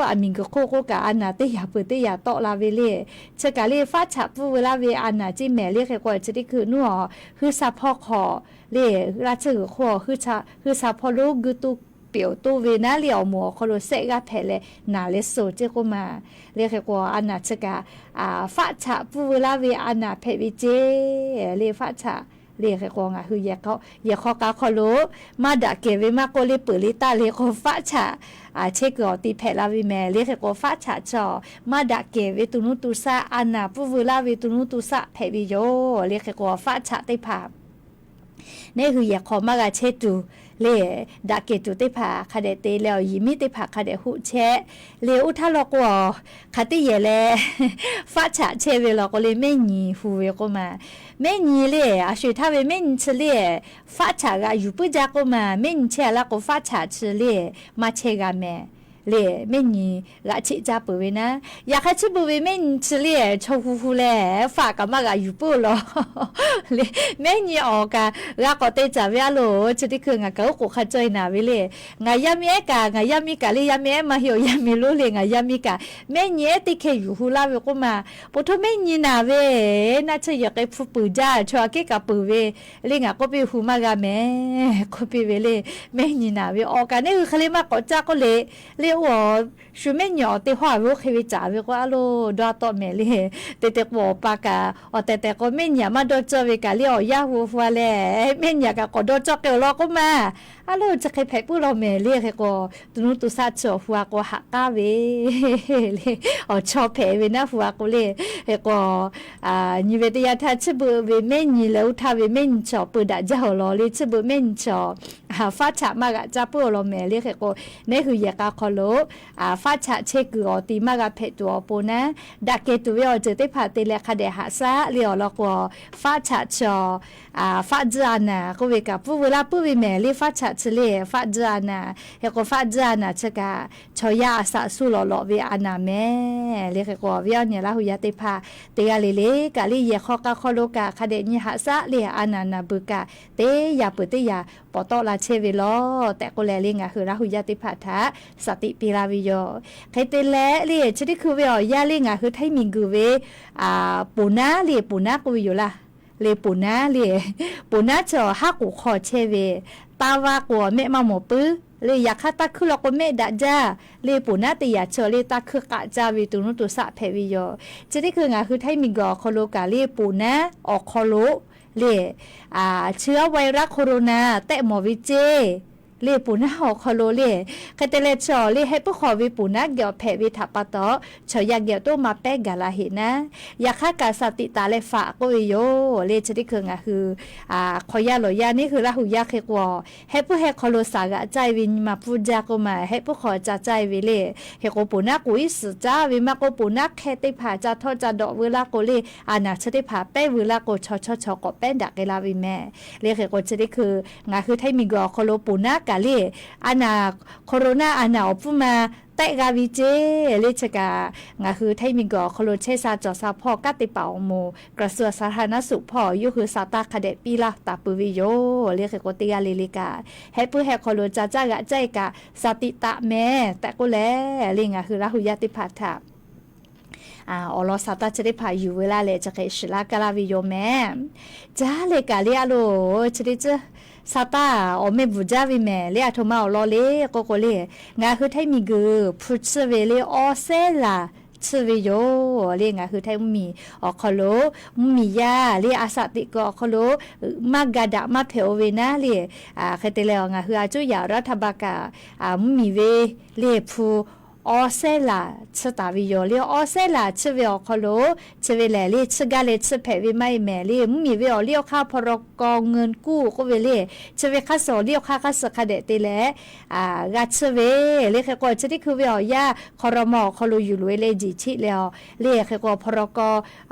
aˬ miˬguiˬ hk'oˆ k'oˆ kaꞈ a naˍ teˇ yaꞈ peuˬ teˇ yaꞈ tawˆ la ve le. Chi kaˬ le faˆ chaꞈ pfuhˇ veu laˇ ve a naˍ ceˇ mehˍ le hk'e k'o, chi teˇ hkui nuˇ awˬ huiˉ sha hpawˇ hk'aw le, g'aˇ tsuhˇ g'uiˬ hk'oˆ huiˉ sha hpawˇ lonˉ guˇ tuˇ peꞈ-oˬ toˇ ve naˉ le awˬ moˍ awˬ hk'aw lo sehˆ g'aˇ hpehꞈ leh naˍ leh soˬ ceˇ k'oˆ ma. Le hk'e k'o a naˍ chi kaꞈ faˆ chaꞈ pfuhˇ veu laˇ ve a naˍ hpehꞈ ve ceˇ le. Faˆ chaꞈ le hk'e k'o ngaˬ hui yehˬ hk'aw k'a hk'aw lo maˇ daꞈ kehˬ ve maˇ k'oˆ le peuˬ le taˇ le k'o faˆ chaꞈ chehˇ kuiˬ awˬ ti hpehꞈ la ve mehˍ. Le hk'e k'o faˆ chaꞈ chaw maˇ daꞈ kehˬ ve to nuˇ to shaˆ a naˍ pfuhˇ veu laˇ ve to nuˇ to shaˆ hpehꞈ ve yoˬ. Le hk'e k'o faˆ chaꞈ teˇ hpaˍ neˇ hui yehˬ hk'aw maˇ g'a chehˇ tuˬ le, daꞈ kehˬ tuˬ teˇ hpaˍ hk'a dehꞈ te leh awˬ yiˍ miˉ teˇ hpaˍ hk'a dehꞈ hoˆ chehˇ le. Oˇ htaˇ law k'o, hk'aˬ teˇ yehˬ leh faˆ chaꞈ chehˇ ve law k'o le mehˆ nyi hu ve k'oˆ ma. Mehˆ nyi le, a sho-eˬ htaˇ ve mehˆ nyi chi le, faˆ chaꞈ g'aꞈ yuˬ puiˉ jaˇ k'oˆ ma. Mehˆ nyi chehˇ a laˇ k'o faˆ chaꞈ chi le maˇ chehˇ g'a mehˍ le. Mehˆ nyi g'aꞈ cheˆ caˇ peuˬ ve naˉ, yaꞈ hk'aˇ chi beuꞈ ve mehˆ nyi chi le chaw hu hu leh faˆ kaꞈ maˇ g'aꞈ yuˬ puiˉ law le. Mehˆ nyi awˬ kaꞈ g'a k'awꞈ te caˍ ve a loˬ. Chi teˇ hkui ngaˬ kaꞈ oˉ k'oˍ hk'a cawˇ e naˍ ve le. Ngaˬ yaˇ miˇ ehˉ kaꞈ ngaˬ yaˇ miˇ kaꞈ le yaˇ miˇ ehˉ maˇ heˆ awˬ yaˇ miˇ lonˉ le ngaˬ yaˇ miˇ kaꞈ mehˆ nyi ehˉ teˇ hkeh yuˬ hu laˇ ve k'oˆ ma. Poˬ htoˇ mehˆ nyi naˍ ve, naˆ tsuhˇ yehˬ k'ai hpu peuˬ jaˇ chaw aꞈ kehˉ kaꞈ peuˬ ve le ngaˬ k'oˆ piˇ hu maˇ g'a mehˍ k'oˆ piˇ ve le. Mehˆ nyi naˍ ve awˬ kaꞈ neˇ hui hk'e le maˇ k'awꞈ caˇ k'oˆ le. Le oˇ awˬ shu mehˆ nyi awˬ te hawˇ a ve oˇ hk'e ve caˍ ve k'o a loˬ dawˇ tawˆ mehˍ le. Te te k'o awˬ pa kaꞈ awˬ tehˬ tehˬ k'o mehˆ nyi aꞈ maˇ dawˇ cawˇ ve kaꞈ le awˬ yaˇ hu hu a leh mehˆ nyi aꞈ kaꞈ k'awꞈ dawˇ cawˇ k'ai awˬ lawn k'oˆ ma. A loˬ chi hk'e hpehꞈ puiˉ law mehˍ le hk'e k'o, to nuˇ to shaˆ chi awˬ hu a k'o haꞈ k'aˉ ve le. Awˬ chaw hpehꞈ ve naˉ hu a k'o le. Hk'e k'o nyi ve teˇ yanˇ htaˇ chi beuꞈ ve mehˆ nyi leh oˇ htaˇ ve mehˆ nyi chi awˬ peu daꞈ jaˇ awˬ lawn le. Chi beuꞈ mehˆ nyi chi awˬ faˆ chaꞈ maˇ g'aꞈ caˇ puiˉ awˬ lawn mehˍ le hk'e k'o, neˇ hui yehˬ k'a hk'aw lo faˆ chaꞈ chehˇ kuiˬ awˬ ti maˇ g'a hpehꞈ tuˬ awˬ pon naˉ, daꞈ kehˬ tuˬ ve awˬ ceuˬ teˇ hpaˍ te leh hk'a dehꞈ haꞈ shaˉ le awˬ lawn k'o, faˆ chaꞈ chi awˬ faˆ tzuhˇ a naˍ k'oˆ ve kaꞈ pfuhˇ veu laˇ puiˉ ve mehˍ le. Faˆ chaꞈ chi le faˆ tzuhˇ a naˍ. Hk'e k'o, faˆ tzuhˇ a naˍ chi kaꞈ chaw yaˇ a saꞈ suˇ lawꞈ lawꞈ ve a naˍ mehˍ le. Hk'e k'o, awˬ viˉ awˬ nyi Laˇ hu yaˇ teˇ hpaˍ teˇ g'aˇ le le kaꞈ le yehˬ hk'aw k'a hk'aw lo kaꞈ hk'a dehꞈ nyi haꞈ shaˉ le a naˍ naˍ beuˬ kaꞈ teˇ yaꞈ peuˬ teˇ yaꞈ pawˍ tawˆ la chehˇ ve law tehꞈ k'oˆ leh le, ngaˬ hui Laˇ hu yaˇ teˇ hpaˍ htaꞈ saˍ tiꞈ piˇ laˇ ve yoˬ. Hk'e te leh le, chi teˇ hkui ve awˬ yanˇ le ngaˬ hui htaiˇ miˬ guiˬ ve ponˬ naˉ le, ponˬ naˉ k'oˆ ve yoˬ laˇ. Le ponˬ naˉ le, ponˬ naˉ chi haˉ k'oˍ hk'aw chehˇ ve, taˇ vaˇ k'o mehˆ maˇ mawˬ puiˉ le. Yaꞈ hk'aˇ, taˇ hkuiˇ law k'o mehˆ daꞈ jaˇ le. Ponˬ naˉ teˇ yaꞈ chi le taˇ hkuiˇ k'aꞈ caˇ ve tuˬ nuˇ tuˬ shaˆ hpehꞈ ve yoˬ. Chi teˇ hkui ngaˬ hui htaiˇ miˬ guiˬ awˬ hk'aw lo kaꞈ le ponˬ naˉ awˬ hk'aw lo le, chi aˉ ไวรัสโคโรนา tehˆ mawˬ ve ceˇ le, ponˬ naˉ awˬ hk'aw lo le. Hk'e te leh, chi awˬ le hehˆ puiˉ hk'aw ve ponˬ naˉ geh awˬ hpehꞈ ve htaꞈ pa taw, chaw yaˇ geh awˬ toˆ maˇ pehˉ gaˬ la heꞈ naˉ, yaꞈ hk'aˇ kaꞈ saˍ tiꞈ taˍ leh faꞈ k'oˆ ve yoˬ le. Chi teˇ hkui ngaˬ hui hk'aw yaˇ lawˬ yaˇ neˇ hui Laˇ hu yaˇ hk'e k'o, hehˆ puiˉ hehˆ hk'aw lo saˍ g'aꞈ caˇ e ve nyi ma pfuhˇ jaˇ k'oˆ ma, hehˆ puiˉ hk'aw ca caˇ e ve le. Hk'e k'o, ponˬ naˉ k'oˍ iˉ suhˍ caˇ ve maˇ k'oˆ, ponˬ naˉ hk'e teˇ hpaˍ ca htawˇ ca dawꞈ veu laˇ k'o le, a naˍ chi teˇ hpaˍ pehˉ veu laˇ k'o, chaw chawˇ chaw k'awꞈ pehˉ daꞈ k'ai la ve mehˍ le. Hk'e k'o, chi teˇ hkui ngaˬ hui htaiˇ miˬ guiˬ awˬ hk'aw lo ponˬ naˉ kaꞈ le, a naˍ โคโรนา a naˍ awˬ pfuhˇ ma tehˆ g'a ve ceˇ le. Chi kaꞈ ngaˬ hui htaiˇ miˬ guiˬ awˬ hk'aw lo chehˇ sha cawˬ sha hpawˇ kanˉ te paˍ awˬ moˍ กระทรวงสาธารณสุข hpawˇ yawˇ hui saˍ taˇ hk'a dehꞈ piˇ laˇ taˍ peuˬ ve yoˬ le. Hk'e k'o, teˇ g'aˇ le le kaꞈ hehˆ puiˉ hehˆ hk'aw lo ca caˇ g'aꞈ caˇ e kaꞈ saˍ tiꞈ taˍ mehˍ tehꞈ k'oˆ leh le, ngaˬ hui Laˇ hu yaˇ teˇ hpaˍ htaꞈ awˬ lawn saˍ taˇ chi teˇ hpaˍ yuˬ veu laˇ leh chi hk'e shiˍ laˇ kaˇ laˇ ve yoˬ mehˍ. Caˇ leh kaꞈ le a loˬ, chi teˇ tcuhˇ saˍ taˇ awˬ meh bvuhˬ jaˇ ve mehˍ le. A htoꞈ ma awˬ lawn le k'oˆ k'o le, ngaˬ hui htaiˇ miˬ guiˬ hpu tsuhˇ ve le awˇ sehˉ laˬ tsuhˇ ve yoˬ le. Ngaˬ hui htaiˇ mvuhˇ miˬ awˬ hk'aw lo mvuhˇ miˬ yaˇ le a saꞈ teꞈ kuiˬ awˬ hk'aw lo maˇ ga daꞈ maˇ hpehꞈ-o ve naˉ le. Hk'e te leh, ngaˬ hui a cuˉ yaꞈ รัฐบาล kaꞈ mvuhˇ miˬ ve le hpu awˇ sehˉ laˬ tsuhˇ taˍ ve yoˬ le. Awˇ sehˉ laˬ tsuhˇ ve awˬ hk'aw lo chi ve lehˬ le, tsuhˇ gaˇ leh tsuhˇ hpehꞈ ve maˇ heˆ mehˍ le. Mvuhˇ miˬ ve awˬ liˇ awˬ hk'aˇ พ.ร.ก. เงินกู้ k'oˆ ve le, chi ve hk'aˇ suh awˬ liˇ awˬ hk'aˇ hk'aˇ suh hk'a dehꞈ te leh g'a tsuhˇ ve le. Hk'e k'o, chi teˇ hkui ve awˬ yanˇ ครม. awˬ hk'aw lo yuˬ loꞈ e leh jiˬ cheˆ leh a le. Hk'e k'o, พ.ร.ก.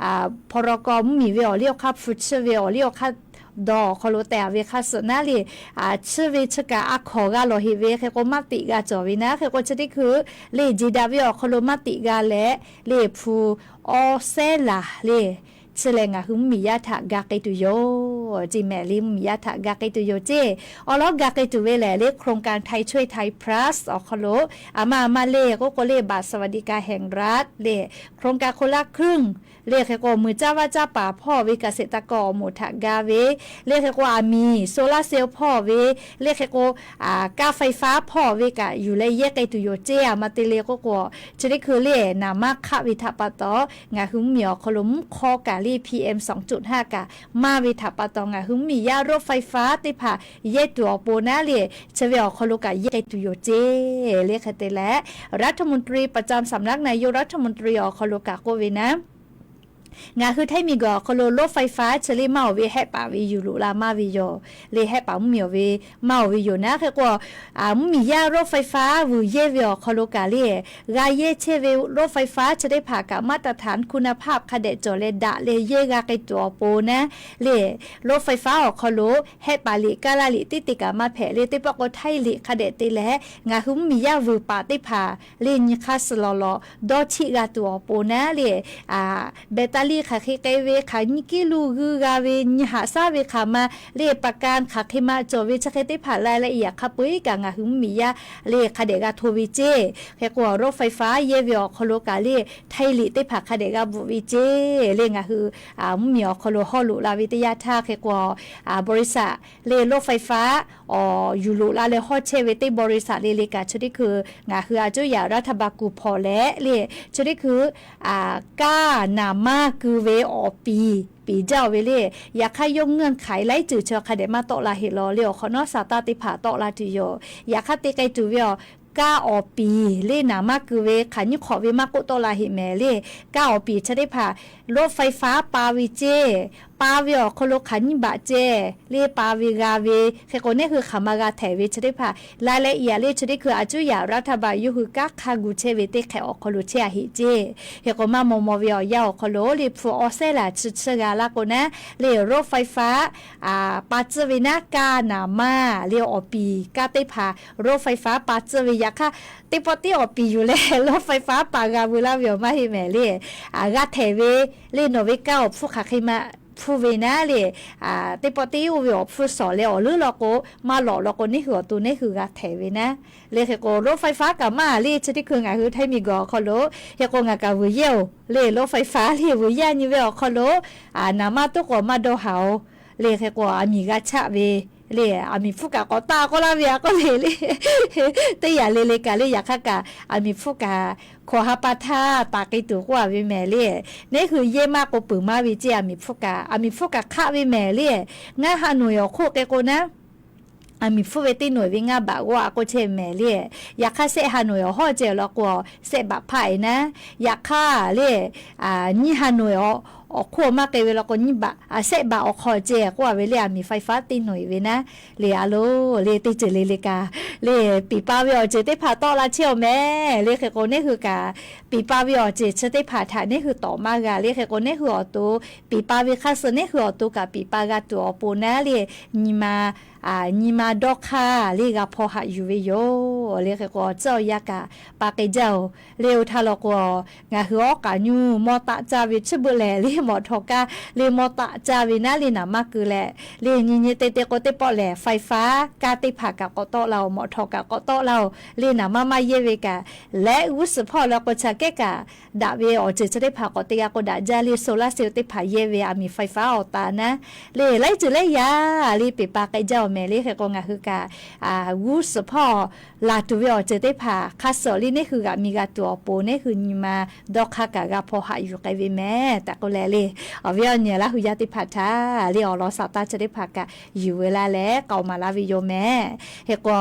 พ.ร.ก. mvuhˇ miˬ ve awˬ liˇ awˬ hk'aˇ hpu tsuhˇ ve awˬ liˇ awˬ hk'aˇ dawˇ awˬ hk'aw lo tehˬ ve hk'aˇ suh naˉ le, tsuhˇ ve chi kaꞈ a hkawˍ g'a lawˬ heꞈ ve. Hk'e k'o, maˇ tiꞈ g'a cawˬ ve naˉ. Hk'e k'o, chi teˇ hkui le jeˬ daꞈ ve awˬ hk'aw lo maˇ tiꞈ g'a leh le hpu awˇ sehˉ laˬ le tsuhˇ leh ngaˬ hui mvuhˇ miˬ yaˇ htaꞈ ga k'ai tuˬ yoˬ ceˇ mehˍ le. Mvuhˇ miˬ yaˇ htaꞈ ga k'ai tuˬ yoˬ ceˇ. Awˬ lawn ga k'ai tuˬ ve lehˬ le, โครงการไทยช่วยไทย Plus awˬ hk'aw lo a ma a ma le k'oˆ k'o le, บัตรสวัสดิการแห่งรัฐ le โครงการคนละครึ่ง le hk'e k'o, muiˬ caˇ vaˇ caˇ paˍ hpawˇ ve เกษตรกร awˬ moˍ htaꞈ ga ve le hk'e k'o, aˬ miˍ โซลาร์เซลล์ hpawˇ ve le hk'e k'o, kaˇ ไฟฟ้า hpawˇ ve kaꞈ yuˬ leh yehˇ k'ai tuˬ yoˬ ceˇ. A ma te le k'oˆ k'o, chi teˇ hkui le naˍ maˇ hk'aˆ ve htaꞈ pa taw, ngaˬ hui mvuhˇ miˬ awˬ hk'aw lo mvuhˇ hk'aw kaꞈ le PM สองจุดห้า kaꞈ maˇ ve htaꞈ pa taw, ngaˬ hui mvuhˇ miˬ yaˇ รถไฟฟ้า teˇ hpaˍ yehˇ tuˬ awˬ pon naˉ le, chi ve awˬ hk'aw lo kaꞈ yehˇ k'ai tuˬ yoˬ ceˇ le. Hk'e te leh, รัฐมนตรีประจำสำนักนายกรัฐมนตรี awˬ hk'aw lo kaꞈ k'oˆ ve naˉ, ngaˬ hui htaiˇ miˬ guiˬ awˬ hk'aw lo รถไฟฟ้า chi le maˇ oˬ ve hehˆ paˍ ve yuˬ loꞈ la maˇ ve yoˬ le. Hehˆ paˍ mvuhˇ miˬ awˬ ve maˇ oˬ ve yoˬ naˉ. Hk'e k'o, mvuhˇ miˬ yaˇ รถไฟฟ้า vuiˬ yehˇ ve awˬ hk'aw lo kaꞈ le, g'a yehˇ chehˇ ve รถไฟฟ้า chi teˇ hpaˍ kaꞈ มาตรฐานคุณภาพ hk'a dehꞈ cawˬ leh daꞈ leh yehˇ g'a k'ai tuˬ awˬ pon naˉ le, รถไฟฟ้า awˬ hk'aw lo hehˆ paˍ liꞈ kaˇ laˇ liꞈ teˇ te kaꞈ maˇ hpehꞈ le. Teˇ pawˆ k'o, htaiˇ liꞈ hk'a dehꞈ te leh ngaˬ hui mvuhˇ miˬ yaˇ vuiˬ paˍ teˇ hpaˍ le nyi hk'aˇ suh lawˬ lawˬ dawˇ cheˆ g'a tuˬ awˬ pon naˉ le, แบตเตอรี่ hk'aˬ hk'e k'ai ve, hk'aˬ nyiˇ กิโล g'uiˇ g'a ve, nyi haꞈ shaˉ ve hk'aˬ ma le, ประกัน hk'aˬ hk'e ma cawˬ ve chi hk'e teˇ hpaˍ la leh, yaꞈ hk'a peu eˬ kaꞈ ngaˬ hui mvuhˇ miˬ yaˇ le hk'a dehꞈ g'a hto ve ceˇ. Hk'e k'o, รถไฟฟ้า yehˇ ve awˬ hk'aw lo kaꞈ le, htaiˇ liꞈ teˇ hpaˍ hk'a dehꞈ g'a bvuhꞈ ve ceˇ le. Ngaˬ hui mvuhˇ miˬ awˬ hk'aw lo hawˇ loꞈ la ve teˇ yanˇ htaˇ hk'e k'o, บริษัท le รถไฟฟ้า awˬ yuˬ loꞈ la leh hawˇ chehˇ ve teˇ บริษัท le le kaꞈ chi teˇ hkui ngaˬ hui a cuˉ yaꞈ รัฐบาล kuˬ hpawˍ leh le, chi teˇ hkui kaˇ naˍ maˇ keu ve awˬ piˍ piˍ jaˇ-oˬ ve le. Yaꞈ hk'aˇ, yawˇ เงื่อนไข laiˉ ceuˬ chi hk'a dehꞈ maˇ tawˆ la heˆ law le. Awˬ hk'awꞈ nawˉ saˍ taˇ teˇ hpaˍ tawˆ la tuˬ yoˬ. Yaꞈ hk'aˇ, te k'ai tuˬ ve awˬ kaˇ awˬ piˍ le naˍ maˇ keu ve hk'aˬ nyiˇ hk'awꞈ ve maˇ k'oˆ tawˆ la heˆ mehˍ le. Kaˇ awˬ piˍ chi teˇ hpaˍ รถไฟฟ้า pa ve ceˇ pa ve awˬ hk'aw lo hk'aˬ nyiˇ baꞈ ceh le pa ve g'a ve. Hk'e k'o, neˇ hui hk'aˬ ma g'a htehˍ ve chi teˇ hpaˍ la leh, yaꞈ le chi teˇ hkui a cuˉ yaꞈ รัฐบาล yawˇ hui kanˉ hk'a gu chehˇ ve teˇ hk'ehꞈ awˬ hk'aw lo chehˇ a heꞈ ceˇ. Hk'e k'o, maˇ maw maw ve awˬ yanˇ awˬ hk'aw lo le hpu awˬ sehˉ laˬ chi chi g'a la k'o naˉ le, รถไฟฟ้า pa tcuhˇ ve naˉ kaˇ naˍ manˇ le awˬ piˍ kaˇ teˇ hpaˍ รถไฟฟ้า pa tcuhˇ ve yaꞈ hk'aˇ, teˇ pawˆ teˇ awˬ piˍ yuˬ leh รถไฟฟ้า pa g'a veu laˇ ve awˬ maˇ heˆ mehˍ le. G'a htehˍ ve le nawˬ ve kanˉ awˬ hpfuhˇ hk'aˬ hk'e ma hpfuhˇ ve naˉ le, teˇ pawˆ teˇ oˇ ve awˬ hpfuhˇ shawˍ leh awˬ leuˉ law k'o, maˇ lawꞈ law k'o, neˇ hui awˬ to neˇ hui g'a htehˍ ve naˉ. Le hk'e k'o, รถไฟฟ้า kaꞈ maˇ le chi teˇ hkui ngaˬ hui Htaiˇ miˬ guiˬ awˬ hk'aw lo, hk'e k'o ngaˬ kaꞈ vuiˬ yehˇ oˬ le, รถไฟฟ้า le vuiˬ yehˇ nyi ve awˬ hk'aw lo, naˍ manˇ toˉ k'awꞈ maˇ dawˇ haˍ oˬ. Le hk'e k'o, aˬ miˍ g'a chaˆ ve le, aˬ miˍ hpfuhˇ kaꞈ k'awꞈ taˆ k'oˆ laˇ ve a k'oˆ le le. Teˇ yanˇ le le kaꞈ le, yaꞈ hk'aˇ kaꞈ aˬ miˍ hpfuhˇ kaꞈ hkawꞈ ha pa htaˇ taˍ k'e tuˬ k'oˆ a ve mehˍ le. Neˇ hui yehˇ maˇ k'o peuˬ maˇ ve ceˇ, aˬ miˍ hpfuhˇ kaꞈ, aˬ miˍ hpfuhˇ kaꞈ hk'aˆ ve mehˍ le. Ngaˇ ha nawˬ awˬ hk'oˆ hk'e k'o naˉ, aˬ miˍ hpfuhˇ ve teˇ nawˬ ve ngaˇ baꞈ g'awˇ a k'oˆ chehˇ mehˍ le. Yaꞈ hk'aˇ, sehˆ ha nawˬ awˬ hawˉ ceh law k'o, sehˆ baꞈ hpaˆ e naˉ. Yaꞈ hk'aˇ le, nyiˇ ha nawˬ awˬ hk'oˆ maˇ k'e ve law k'o, nyiˇ baꞈ, sehˆ baꞈ awˬ hk'aw ceh k'oˆ a ve le, aˬ miˍ ไฟฟ้า teˇ nawˬ e ve naˉ. Le a lo, le teˇ ceuˬ le le kaꞈ, le piˍ pa ve awˬ ceuˬ teˇ hpaˍ tawˆ la chehˇ awˬ mehˍ le. Hk'e k'o, neˇ hui kaꞈ piˍ pa ve awˬ ceuˬ chi teˇ hpaˍ htaꞈ neˇ hui tawˍ maˇ g'a le. Hk'e k'o, neˇ hui awˬ to piˍ pa ve hk'aˇ suh neˇ hui awˬ to kaꞈ piˍ pa g'a tuˬ awˬ pon naˉ le, nyi ma nyi ma dawˇ hk'aˇ le g'a hpaw haꞈ yuˬ ve yoˬ le. Hk'e k'o, tcuhˉ awˬ yanˇ kaꞈ pa k'ai jaˇ oˬ. Le oˇ htaˇ law k'o, ngaˬ hui awˉ k'aꞈ nyuˇ mawˇ taˆ caˇ ve chi beuꞈ lehˬ le, mawˇ htawꞈ kaˇ le mawˇ taˆ caˇ ve naˉ le naˍ manˇ keu leh, le nyi nyi te te k'o, teˇ pawˆ lehˬ ไฟฟ้า kaˇ teˇ hpaˍ kaꞈ k'awꞈ tawˆ la oˬ, mawˇ htawꞈ kaꞈ k'awꞈ tawˆ la oˬ. Le naˍ manˇ maˇ yehˇ ve kaꞈ leh, g'uˇ suhˍ hpawˇ la k'o, chaꞈ kehˉ kaꞈ daꞈ ve awˬ ceuˬ chi teˇ hpaˍ k'awꞈ te g'a k'o daꞈ jaˇ le, โซลาร์เซลล์ teˇ hpaˍ yehˇ ve aˬ miˍ ไฟฟ้า awˬ ta naˉ. Le laiˉ ceuˬ laiˉ yaꞈ le piˍ pa k'ai jaˇ awˬ mehˍ le. Hk'e k'o, ngaˬ hui kaꞈ g'uˇ suhˍ hpawˇ laˬ tuˬ ve awˬ ceuˬ teˇ hpaˍ hk'a suh le neˇ hui g'aꞈ mi g'a tuˬ awˬ pon neˇ hui nyi ma dawˇ hk'aˇ kaꞈ g'a hpaw haꞈ yuˬ k'ai ve mehˍ tehꞈ k'oˆ leh le, awˬ viˉ awˬ nyi Laˇ hu yaˇ teˇ hpaˍ htaꞈ le awˬ lawn saˍ taˇ chi teˇ hpaˍ kaꞈ yuˬ ve laˇ leh k'aoˍ maˍ laˇ ve yoˬ mehˍ. Hk'e k'o,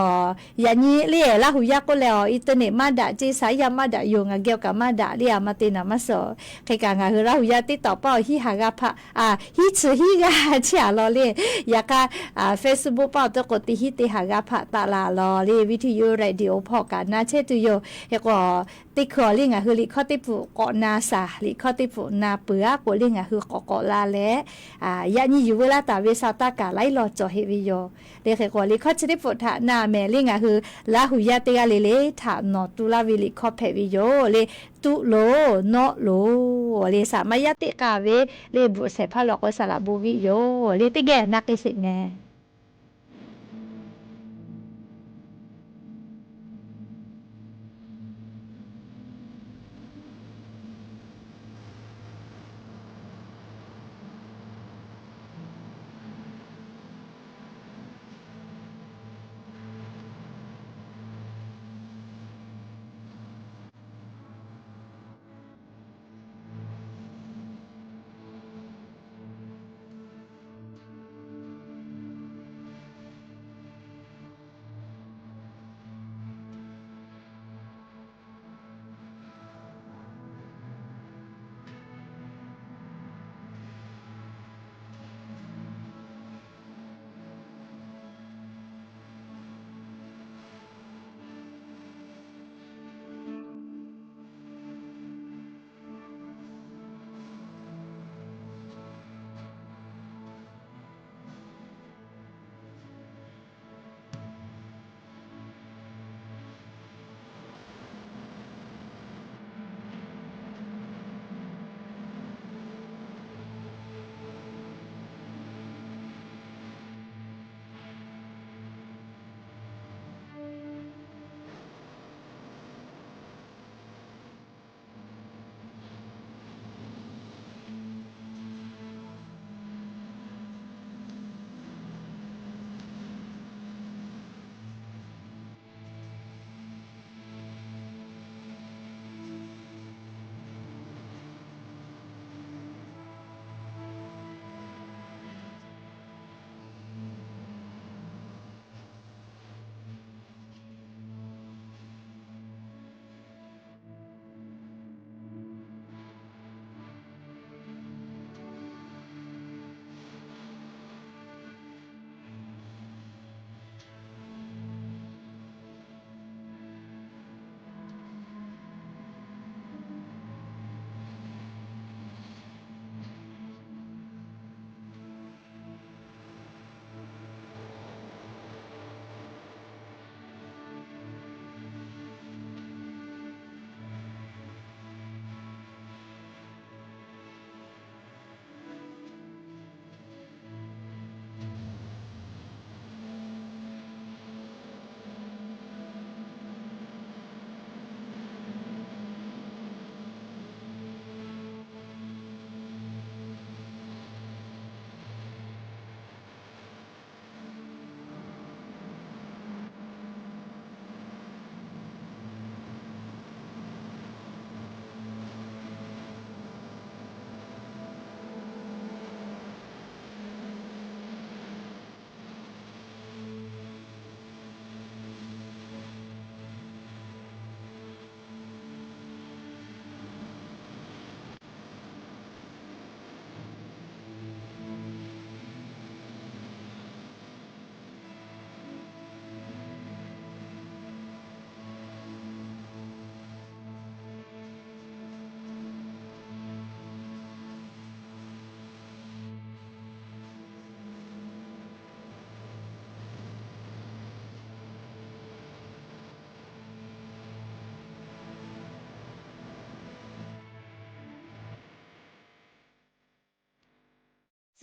yaꞈ nyi le Laˇ hu yaˇ k'oˆ leh awˬ internet maˇ daꞈ ceˇ, saˍ yaˇ maˇ daꞈ yoˬ, ngaˬ geh awˬ kaꞈ maˇ daꞈ le, aˬ ma te naˍ maˇ suhˍ. Hk'e kaꞈ ngaˬ hui Laˇ hu yaˇ teˇ taw paˇ awˬ hiˉ ha g'a hpaꞈ, a, hiˉ chi hiˉ g'aˇ chehˇ a law le. Yaꞈ hk'aˇ, Facebook paˇ awˬ to k'o teˇ hiˉ teˇ ha g'a hpaꞈ taˍ la law le, video radio hpawˇ kaꞈ na chehˇ tuˬ yoˬ. Hk'e k'o, teˇ hkui awˬ le ngaˬ hui liꞈ hkawˇ teˇ pfuhꞈ k'awꞈ na shaˍ, liꞈ hkawˇ teˇ pfuhꞈ na peuˬ aˉ k'o le ngaˬ hui k'awꞈ k'awꞈ la leh, yaꞈ nyi yuˬ veu laˇ taˍ ve saˍ taˇ kaꞈ laiˉ law cawˬ heˆ ve yoˬ. Le hk'e k'o, liꞈ hkawˇ chi teˇ pfuhꞈ htaꞈ na mehˍ le ngaˬ hui Laˇ hu yaˇ teˇ g'aˇ le le htaꞈ nawˬ tu laˇ ve liꞈ hkawˇ hpehꞈ ve yoˬ le. Tuˆ loˬ, nawˆ loˬ le, saˍ maˇ yaˇ teˇ k'aˍ ve le bvuhꞈ shehˍ hpaˇ law k'o saˍ laꞈ bon viˆ yoˬ le, teˇ geh na k'ai sheˍ mehˍ.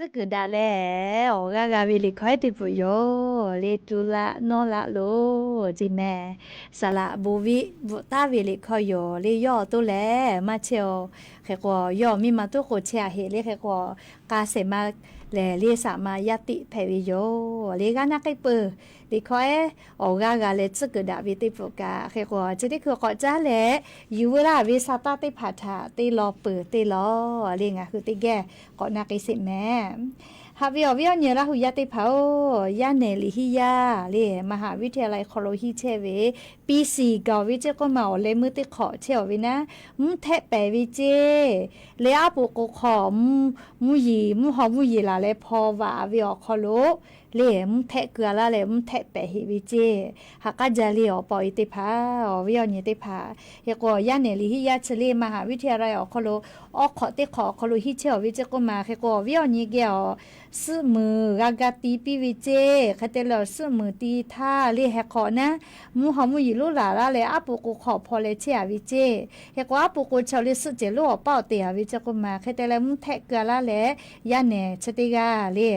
Tcuhˉ kuiˬ daꞈ leh awˬ g'aˇ g'a ve liꞈ hkawˇ ehˉ teˇ peuˬ yoˬ. Le tu laˆ nawˇ laˆ lo ceˇ mehˍ. Saˍ laꞈ bon viˆ bvuhꞈ taˍ ve liꞈ hkawˇ yoˬ. Le yawˇ awˬ to lehˬ maˇ chehˇ-oˬ. Hk'e k'o, yawˇ miˇ ma tuˉ k'o chehˇ-a heꞈ le. Hk'e k'o, k'a shehˍ ma lehˬ le saꞈ ma yaˇ tiˆ hpehꞈ ve yoˬ. Le g'aˇ naˆ k'ehˉ peuˬ liꞈ hkawˇ ehˉ awˬ g'aˇ g'a leh tcuhˉ kuiˬ daꞈ ve teˇ peuˬ kaꞈ, hk'e k'o chi teˇ hkui k'awꞈ caˉ leh yuˬ veu laˇ ve sa taˇ teˇ hpaˍ htaꞈ te law peuˬ te law le ngaˬ hui teˇ geh k'awꞈ na k'ai sheˍ mehˍ. Haꞈ ve awˬ viˉ awˬ nyi Laˇ hu yaˇ teˇ hpaˍ-oˬ, yaˇ nehˬ liꞈ hiˆ yaˇ le มหาวิทยาลัย awˬ hk'aw lo hiˆ chehˇ ve, P C gaˬ ve ceˇ k'oˆ ma awˬ leh meuˇ teˇ hk'awꞈ chehˇ-oˬ ve naˉ, mvuhˇ htehˆ pehˍ ve ceˇ. Le aˉ poꞈ k'o hk'aw mvuhˇ yeˬ, mvuhˇ haw mvuhˇ yeˬ laˬ leh hpaw vaꞈ ve awˬ hk'aw lo le mvuhˇ htehˆ keu-a laˇ leh mvuhˇ htehˆ pehˍ heꞈ ve ceˇ. Haꞈ k'aˉ jaˇ le awˬ pa awˬ e teˇ hpaˍ, awˬ viˉ awˬ nyi teˇ hpaˍ. Hk'e k'o, yaˇ nehˬ liꞈ hiˆ yaˇ chi le มหาวิทยาลัย awˬ hk'aw lo awˉ hk'awꞈ teˇ hk'awꞈ awˬ hk'aw lo hiˆ chehˇ-oˬ ve ceˇ k'oˆ ma, hk'e k'o awˬ viˉ awˬ nyi geh awˬ suhˆ muiˬ g'a ga ti piˇ ve ceˇ. Hk'e te leh awˬ suhˆ muiˬ ti htaˇ le heh hk'awꞈ naˉ, mvuhˇ haw mvuhˇ yeˬ lonˉ laˬ laˇ leh aˉ poꞈ k'o hk'aw hpaw leh chehˇ-a ve ceˇ. Hk'e k'o aˉ poꞈ k'o chaw le suhˆ cehˬ lonˉ awˬ paˇ awˬ te-a ve ceˇ k'oˆ ma, hk'e te leh mvuhˇ htehˆ keu-a laˇ leh yaˇ nehˬ chi teˇ g'aˇ le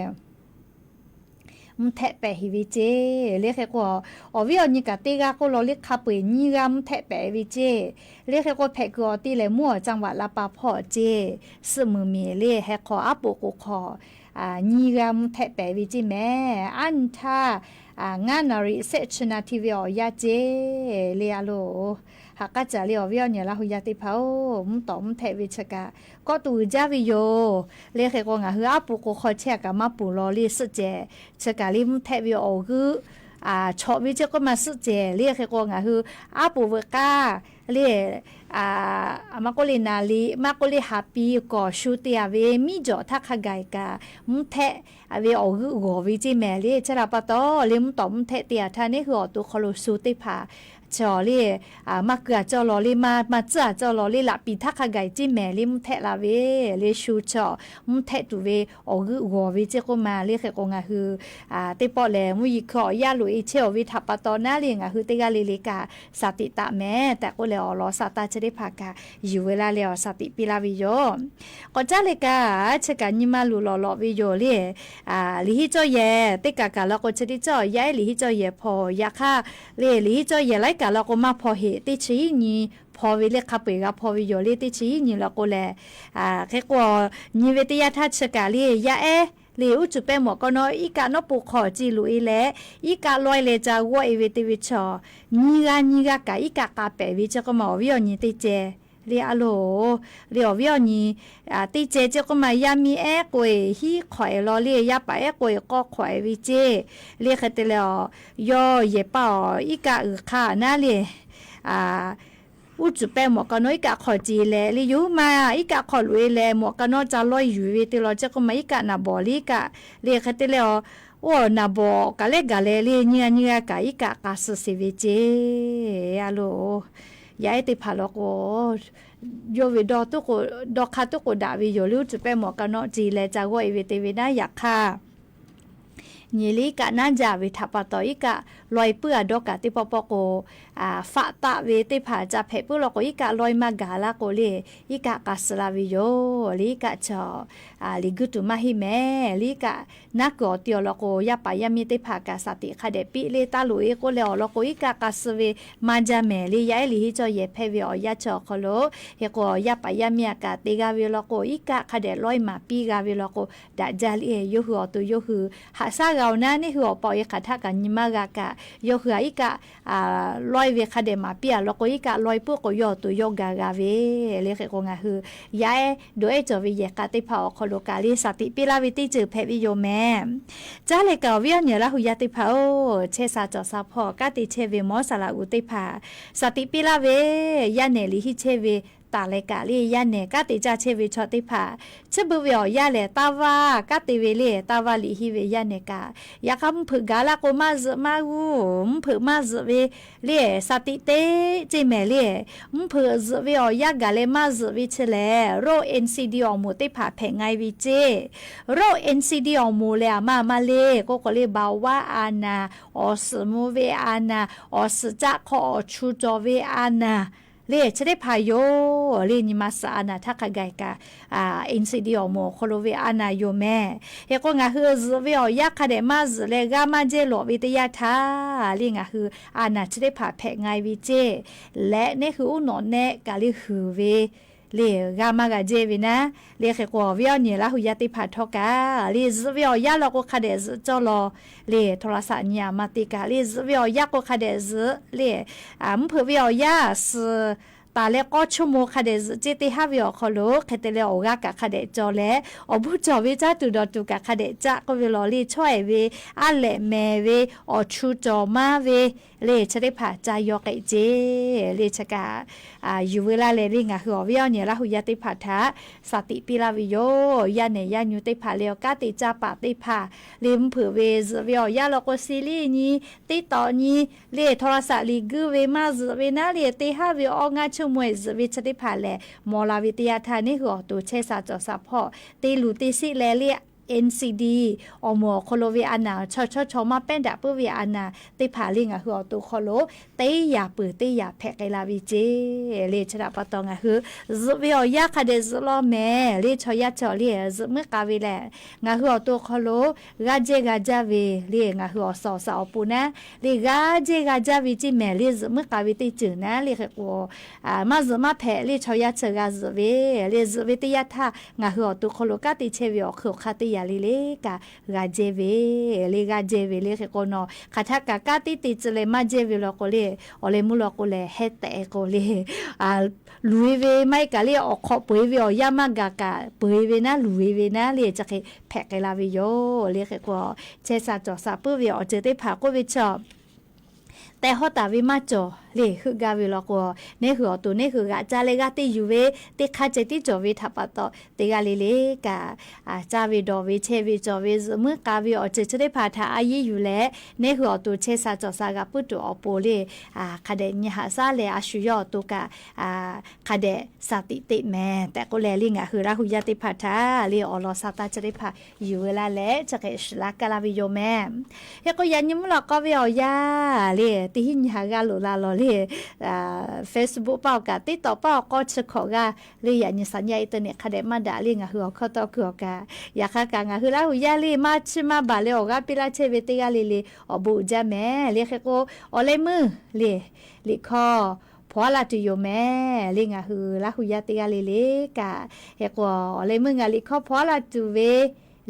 mvuhˇ htehˆ pehˍ heꞈ ve ceˇ. Le hk'e k'o, awˬ viˉ awˬ nyi kaꞈ teˇ g'aˇ k'oˆ law le hk'a peu-eˬ nyiˇ g'aˇ mvuhˇ htehˆ pehˍ ve ceˇ. Le hk'e k'o, hpehꞈ kuiˬ awˬ ti lehˬ mvuhˇ awˬ จังหวัด la pa hpawˇ ceˇ. Suhˆ muiˬ miˬ le heh hk'awꞈ aˉ poꞈ k'o hk'aw nyiˇ g'aˇ mvuhˇ htehˆ pehˍ ve ceˇ mehˍ. Aˉ nyi htaˇ ngaˇ naˍ riˍ shehˆ chi na hti ve awˬ yanˇ ceˇ le a loˬ. Haꞈ k'aˉ caˍ le awˬ viˉ awˬ nyi Laˇ hu yaˇ teˇ hpaˍ-oˬ, mvuhˇ tawˍ mvuhˇ htehˆ ve chi kaꞈ kawˆ tuˬ uiˍ jaˇ ve yoˬ. Le hk'e k'o, ngaˬ hui aˉ poꞈ k'o hk'aw chehˇ-a kaꞈ maˇ ponˬ law le suhˆ cehˬ chi kaꞈ le mvuhˇ htehˆ ve awˬ g'euˆ chawꞈ ve ceˇ k'oˆ ma suhˆ cehˬ. Le hk'e k'o, ngaˬ hui aˉ poꞈ veuꞈ k'aˇ le maˇ k'oˆ le naˍ liꞈ maˇ k'oˆ le haˍ pi kawꞈ shu te-a ve miˉ jawˬ htaˇ hk'a gaˬ kaꞈ mvuhˇ htehˆ ve awˬ g'euˆ g'awˬ ve ceˇ mehˍ le. Chi htaꞈ pa taw le mvuhˇ tawˍ mvuhˇ htehˆ te-a htaˇ neˇ hui awˬ to hk'aw lo shu teˇ hpaˍ chaw le maˇ keu-a cawˇ law le, maˇ maˇ tcuhˉ-a cawˇ law le laꞈ piˍ htaˇ hk'a gaˬ ceˇ mehˍ le mvuhˇ htehˆ la ve le shu chaw mvuhˇ htehˆ tuˬ ve awˬ g'euˆ g'awˬ ve ceˇ k'oˆ ma. Le hk'e k'o, ngaˬ hui teˇ pawˆ lehˬ mvuhˇ yeˬ hkui awˬ yanˇ loꞈ-e chehˇ-oˬ ve htaꞈ pa taw naˉ le ngaˬ hui teˇ g'aˇ le le kaꞈ shaˍ tiꞈ taˍ mehˍ tehꞈ k'oˆ leh awˬ lawn sa taˇ chi teˇ hpaˍ kaꞈ yuˬ veu laˇ leh awˬ shaˍ tiꞈ piˇ laˇ ve yoˬ. K'awꞈ caˉ le kaꞈ, chi kaꞈ nyi ma luˬ lawꞈ lawꞈ ve yoˬ le. Liꞈ hiˆ cawˇ yehˬ teˇ kaˬ kaˬ law k'o chi teˇ cawˇ yaˇ ehˉ liꞈ hiˆ cawˇ yehˬ hpaw yaꞈ hk'aˇ le liꞈ hiˆ cawˇ yehˬ laiˉ kaˬ law k'o maˇ hpaw heꞈ teˇ chi hiˉ nyi hpaw ve le hk'a peu-eˬ g'a hpaw ve yoˬ le. Teˇ chi hiˉ nyi law k'o lehˬ, hk'e k'o nyi ve teˇ yanˇ htaˇ chi kaꞈ le yaˇ ehˉ le uˉ cuˬ pehˇ mawꞈ k'aw nawˉ iˉ kaˆ nawˉ po hk'aw ci loꞈ-e leh iˉ kaˆ laweh leh ca g'awˆ-e ve te ve chaw nyiˇ g'aˇ nyiˇ g'aˇ kaꞈ iˉ kaˆ k'a pehˍ ve ceˇ k'oˆ ma awˬ viˉ awˬ nyi teˇ ceh le a loˬ. Le awˬ viˉ awˬ nyi teˇ ceh ceˇ k'oˆ ma yaˇ miˇ ehˉ k'oˆ-e hiˉ hk'awꞈ-e law le yaˇ paˍ ehˉ k'oˆ-e k'awˇ hk'awꞈ-e ve ceˇ. Le hk'e te leh a, yawˇ yehˬ paˇ awˬ iˉ kaˆ g'uiˬ hk'aˇ naˉ le uˉ cuˬ pehˇ mawꞈ k'aw nawˉ iˉ kaˆ hk'awꞈ ce leh le yoˬ ma iˉ kaˆ hk'awꞈ loꞈ-e leh mawꞈ k'aw nawˉ ca laweh yuˬ ve te law ceˇ k'oˆ ma iˉ kaˆ naˍ bawˍ le iˉ kaˆ le hk'e te leh a, oˇ naˍ bawˍ kaꞈ lehˉ gaˬ leh le nyiˇ g'aˇ nyiˇ g'aˇ kaꞈ iˉ kaˆ k'a suh sheˍ ve ceˇ a loˬ. Yaˇ ehˉ teˇ hpaˍ law k'o, yawˇ ve dawˇ hk'aˇ tuˉ k'oꞈ daꞈ ve yoˬ le uˉ cuˬ pehˇ mawꞈ k'aw nawˉ ce leh ca g'awˆ-e ve te ve naˉ yaꞈ hk'aˇ nyi le iˉ kaˆ naˉ jaˇ ve htaꞈ pa taw iˉ kaˆ laweh puiˉ-a dawˇ kaꞈ teˇ pawˆ pawˆ k'o, faˆ taˆ ve teˇ hpaˍ ca hpehꞈ puiˉ law k'o iˉ kaˆ laweh maˇ gaˬ laˇ k'o le iˉ kaˆ k'a suh la ve yoˬ le iˉ kaˆ chaw liꞈ guˇ tuˬ maˇ heˆ mehˍ le iˉ kaˆ naˉ kuiˬ awˬ ti awˬ lawn k'o yaˇ paˍ yaˇ miˇ teˇ hpaˍ kaꞈ shaˍ tiꞈ hk'a dehꞈ piˇ le taˇ loꞈ-e k'oˆ leh awˬ lawn k'o iˉ kaˆ k'a suh ve maˇ jaˇ mehˍ le yaˇ ehˉ liꞈ hiˆ cawˇ yehˬ hpehˇ ve awˬ yanˇ chi awˬ hk'aw lo. Hk'e k'o yaˇ paˍ yaˇ miˇ-a kaꞈ te g'a ve law k'o iˉ kaˆ hk'a dehꞈ laweh maˍ piˇ g'a ve law k'o daꞈ jaˇ le yawˇ hui awˬ to yawˇ hui haꞈ shaˉ g'a-oˬ naˉ neˇ hui awˬ pa awˬ e hk'aˬ htaˆ kaꞈ nyi maˇ g'a kaꞈ yawˇ hui-a iˉ kaˆ laweh ve hk'a dehꞈ maˍ piˇ-a law k'o iˉ kaˆ laweh puiˉ k'o yawˇ awˬ to yawˇ gaˬ g'a ve le. Hk'e k'o ngaˬ hui yaˇ ehˉ dawˬ ehˉ cawˬ ve yehˬ k'a teˇ hpaˍ awˬ hk'aw lo kaꞈ le shaˍ tiꞈ piˇ laˇ ve teˇ ceuˬ hpehꞈ ve yoˬ mehˍ. Caˉ leh kaꞈ awˬ viˉ awˬ nyi Laˇ hu yaˇ teˇ hpaˍ-oˬ, chehˇ sha cawˬ sha hpawˇ kanˉ te chehˇ ve mawˇ saˍ laꞈ g'uˬ teˇ hpaˍ shaˍ tiꞈ piˇ laˇ ve yaˇ nehˬ liꞈ hiˆ chehˇ ve taˍ leh kaꞈ le yaˇ nehˬ kanˉ te caˇ chehˇ ve chaw teˇ hpaˍ chi beuꞈ ve awˬ yanˇ lehˬ taˇ vaˇ kanˉ te ve le taˇ vaˇ liꞈ hiˆ ve yaˇ nehˬ kaꞈ yaꞈ hk'aˇ mvuhˇ hpeuꞈ gaˬ laˇ k'o maˇ zuhꞈ maˇ g'uˇ mvuhˇ hpeuꞈ maˇ zuhꞈ ve le shaˍ tiꞈ teˇ ceˇ mehˍ le mvuhˇ hpeuꞈ zuhꞈ ve awˬ yanˇ gaˬ leh maˇ zuhꞈ ve chi lehˬ roˆ NCD awˬ moˍ teˇ hpaˍ hpehꞈ nga-e ve ceˇ. Roˆ NCD awˬ moˍ lehˬ aˬ ma aˬ ma le k'oˆ k'o le เบาหวาน a naˍ, awˬ suhˍ mvuh ve a naˍ, awˬ suhˍ caˆ hk'aw awˬ chu cawˬ ve a naˍ le chi teˇ hpaˍ yoˬ. Le nyi ma suhˍ a naˍ htaˇ hk'a gaˬ kaꞈ, N C D awˬ moˍ awˬ hk'aw lo ve a naˍ yoˬ mehˍ. Hk'e k'o ngaˬ hui zuhꞈ ve awˬ yanˇ hk'a dehꞈ maˇ zuhꞈ leh g'a maˇ jehˇ lawꞈ ve teˇ yanˇ htaˇ, le ngaˬ hui a naˍ chi teˇ hpaˍ hpehꞈ nga e ve ceˇ leh, neˇ hui uˉ nawꞈ nehˆ kaꞈ le huiˍ ve le g'a maˇ g'a jehˇ ve naˉ, le hk'e k'o awˬ viˉ awˬ nyi Laˇ hu yaˇ teˇ hpaˍ htawˇ kaꞈ le zuhꞈ ve awˬ yanˇ law k'o hk'a dehꞈ zuhꞈ cawˇ law. Le htaw la saꞈ nyi a ma te kaꞈ le zuhꞈ ve awˬ yanˇ k'o hk'a dehꞈ zuhꞈ le, mvuhˇ hpeuꞈ ve awˬ yanˇ suhˍ taˍ leh k'awˇ chawˇ mo hk'a dehꞈ zuhꞈ ceˇ teˇ haˉ ve awˬ hk'aw lo hk'e te leh awˬ g'aˇ kaꞈ hk'a dehꞈ cawˬ leh, awˬ bon cawˬ ve caˇ tuˬ dawˬ tuˬ kaꞈ hk'a dehꞈ caˆ k'oˆ ve lawˬ le, chaweh ve aˉ lehꞈ mehˍ ve awˬ chu cawˬ maˇ ve le chi teˇ hpaˍ ca yaw k'ai ceˇ le chi kaꞈ yuˬ veu laˇ leh le ngaˬ hui awˬ viˉ awˬ nyi Laˇ hu yaˇ teˇ hpaˍ htaꞈ shaˍ tiꞈ piˇ laˇ ve yoˬ. Yaˇ nehˬ yaˇ nyu teˇ hpaˍ le awˬ kanˉ te caˇ paˍ teˇ hpaˍ le mvuhˇ hpeuꞈ ve zuhꞈ ve awˬ yanˇ law k'o si liˇ nyi, teˇ tawꞈ nyi le htaw la saꞈ liꞈ guˇ ve maˇ zuhꞈ ve naˉ le teˇ haˉ ve awˬ ngaˇ chawˇ mo zuhꞈ ve chi teˇ hpaˍ lehˬ, maw la ve teˇ yanˇ htaˇ neˇ hui awˬ to chehˇ sha cawˬ sha hpawˇ te luˬ te sheˆ leh le N C D awˬ moˍ awˬ hk'aw lo ve a naˍ chaw chawˇ chaw maˇ pehˉ daꞈ puiˉ ve a naˍ teˇ hpaˍ le ngaˬ hui awˬ to hk'aw lo teˇ yaꞈ peuˬ teˇ yaꞈ hpehꞈ k'ai la ve ceˇ le chi htaꞈ pa taw ngaˬ hui zuhꞈ ve awˬ yanˇ hk'a dehꞈ zuhꞈ law mehˍ le chaw yaˇ chaw le zuhꞈ muiˉ k'a ve lehˬ, ngaˬ hui awˬ to hk'aw lo g'aˇ jehˇ g'a jaˇ ve le ngaˬ hui awˬ suhˍ awˬ shaˍ awˬ pon naˉ le g'aˇ jehˇ g'a jaˇ ve ceˇ mehˍ le zuhꞈ muiˉ k'a ve teˇ ceuˬ naˉ le hk'e k'o maˇ zuhꞈ maˇ hpehꞈ le chaw yaˇ chaw g'a zuhꞈ ve le zuhꞈ ve teˇ yanˇ htaˇ ngaˬ hui awˬ to hk'aw lo kanˉ te chehˇ ve awˬ hk'e awˬ hk'aˇ teˇ yaꞈ le le kaꞈ g'a jehˇ ve le g'a jehˇ ve le hk'e k'o nawˬ hk'aˬ htaˇ kaꞈ kanˉ teˇ te tcuh leh maˇ jehˇ ve law k'o le, awˬ leh meuˇ law k'o lehˬ heh tehꞈ k'o le luˬ e ve maˇ heˆ kaꞈ le awˬ hk'aw peu eˬ ve awˬ yanˇ maˇ gaˬ kaꞈ peu eˬ ve naˉ luˬ e ve naˉ le chi hk'e hpehꞈ k'ai la ve yoˬ le hk'e k'o chehˇ sha cawˬ sha puiˉ ve awˬ ceuˬ teˇ hpaˍ k'oˆ ve chaw tehꞈ hawˉ taˍ ve maˇ cawˬ le heuˆ gaˇ ve law k'o neˇ hui awˬ to neˇ hui g'aꞈ caˇ leh g'aˇ teˇ yuˬ ve teˇ hk'aˇ ceh tiˉ cawˬ ve htaꞈ pa taw teˇ g'aˇ le le kaꞈ caˇ ve dawˬ ve chehˇ ve cawˬ ve zuhꞈ muiˉ k'a ve awˬ ceuˬ chi teˇ hpaˍ htaꞈ a yeˇ yuˬ leh neˇ hui awˬ to chehˇ sha cawˬ sha g'a puiˉ tuˬ awˬ pon le hk'a dehꞈ nyi haꞈ shaˉ leh a shu yawˇ awˬ to kaꞈ hk'a dehꞈ shaˍ tiꞈ teꞈ mehˍ tehꞈ k'oˆ leh le ngaˬ hui Laˇ hu yaˇ teˇ hpaˍ htaꞈ le awˬ lawn sha taˇ chi teˇ hpaˍ yuˬ veu laˇ leh chi hk'e shiˍ laˇ kaˇ laˇ ve yoˬ mehˍ. Hk'e k'o yaꞈ nyi mvuhˇ lawꞈ k'aw ve awˬ yanˇ le teˇ hinˉ nyi haꞈ g'a loꞈ la lawˬ le Facebook paˇ awˬ kaꞈ teˇ tawꞈ paˇ awˬ k'aw chi hkawꞈ g'aˇ le yaꞈ nyi saˍ nyi a internet hk'a dehꞈ maˇ daꞈ le ngaˬ hui awˬ hkawˇ tawˇ kuiˬ awˬ kaꞈ yaꞈ hk'aˇ kaꞈ ngaˬ hui Laˇ hu yaˇ le maˇ chiˇ maˇ baˬ leh awˬ g'aˇ piˇ laˇ chehˇ ve teˇ g'aˇ le le awˬ bon uiˍ jaˇ mehˍ le hk'e k'o awˬ leh meuˇ le liꞈ hkawˇ hpaw a la tuˬ yoˬ mehˍ le ngaˬ hui Laˇ hu yaˇ teˇ g'aˇ le le kaꞈ hk'e k'o awˬ leh meuˇ ngaˬ liꞈ hkawˇ hpaw a la tuˬ ve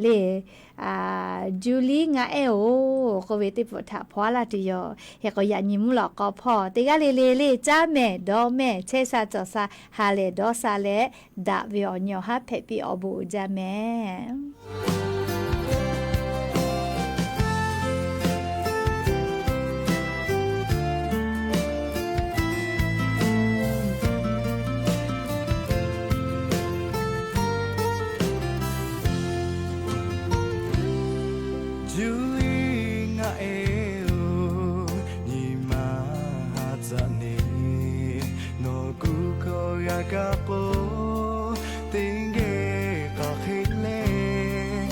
le Julie ngaˇ ehˉ-oˬ k'oˆ ve teˇ pfuhˍ htaꞈ hpaw a la tuˬ yoˬ. Hk'e k'o yaꞈ nyi mvuhˇ lawꞈ k'aw hpawˇ teˇ g'aˇ le le le caˉ mehˍ dawˇ mehˍ chehˇ sha cawˬ sha ha lehˬ dawˇ sha leh daꞈ ve awˬ nyi awˬ haˉ hpehꞈ piˇ awˬ bon uiˍ jaˇ mehˍ. Julie ngaˇ ehˉ-oˬ, nyi ma ha tcuhˉ neˇ nawˬ kuˬ hkawˇ g'a kaˇ k'o, teˇ geh k'aˬ hk'e leh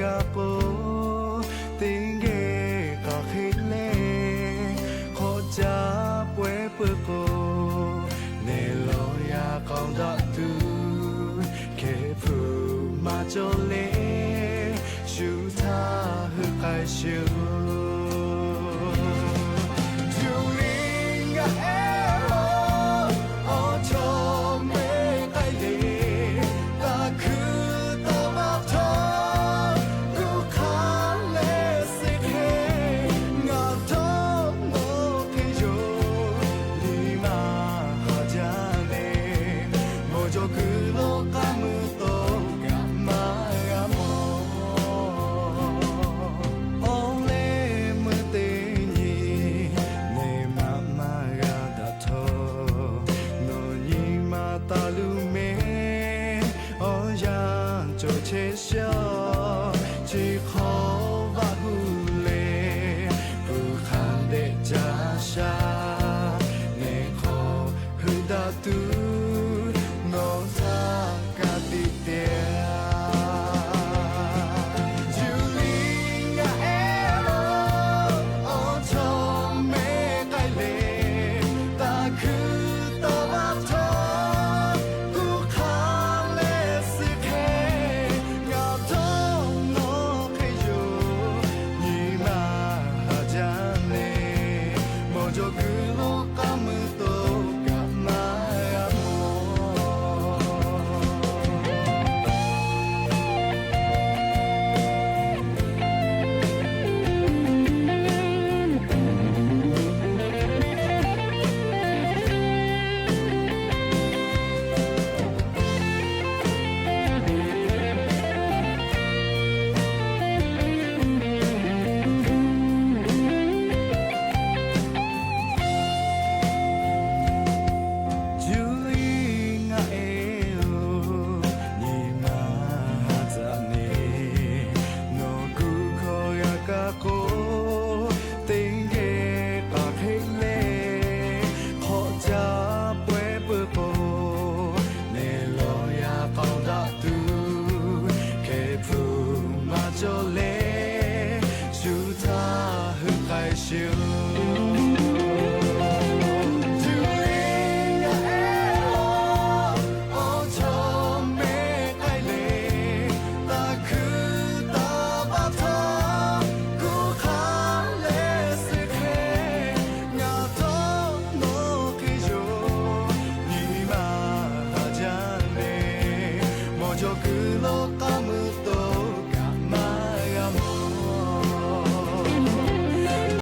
g'a k'o, teˇ geh k'aˬ hk'e le, hk'awꞈ caˇ pawehˇ peuˬ k'o, neˬ lawˬ yaꞈ k'aoˍ daꞈ tuˬ, hkeh hpfuhˍ maˇ cawˬ le, shu htaˇ heuˆ k'ai sheˍ oˬ. Cuˇ yiˍ ngaˬ ehˉ-oˬ, awˬ chawˇ mehˆ k'ai le, taˇ hkuiˇ taˇ vaˇ htawˇ, kuˇ hk'aˇ leh suh hk'e, ngaˬ htawˇ nawˬ hk'e yoˬ. Nyi ma haˍ jaˇ le, mawˬ jaw kuiˬ lo k'aˇ mui to kaꞈ maˇ g'a mawˬ. Awˬ leh meuˇ teˇ nyi, neˬ maꞈ maˇ g'a daꞈ htawˇ, nawˬ nyi ma taˍ luˬ mehˍ. Awˬ yanˇ cawˬ chehˇ shawˉ, chi hk'awꞈ vaˆ hu leh, peuˬ hk'a dehꞈ caˇ sha, neˬ hk'awꞈ heuˆ daꞈ tuˬ, nawˬ htaˇ ka tiꞈ te. Cuˇ yiˍ ngaˬ ehˉ-oˬ, awˬ chawˇ mehˆ k'ai le, taˇ hkuiˇ taˇ vaˇ htawˇ, kuˇ hk'aˇ leh suh hk'e, ngaˬ htawˇ nawˬ hk'e yoˬ. Nyi ma haˍ jaˇ le, mawˬ jaw kuiˬ lo k'aˇ mui to kaꞈ maˇ g'a mawˬ. Cuˇ yiˍ ngaˬ ehˉ-oˬ, nyi ma haˍ tcuhˍ neˍ, nawˬ kuˇ hkawˇ g'a kaˇ k'o, teˇ geh k'aˬ hk'e le, hk'awꞈ caˇ pawehˇ peuˬ k'o, neˬ lawˬ yaꞈ k'aoˍ daꞈ tuˬ, hkeh hpfuhˍ maˇ cawˬ leh, shu htaˇ heuˆ k'ai sheˍ oˬ. Cuˇ yiˍ ngaˬ ehˉ-oˬ, awˬ chawˇ mehˆ k'ai le, taˇ hkuiˇ taˇ vaˇ htawˇ, kuˇ hk'aˇ leh suh hk'e, ngaˬ htawˇ nawˬ hk'e yoˬ. Nyi ma haˍ jaˇ le, mawˬ jaw kuiˬ lo k'aˇ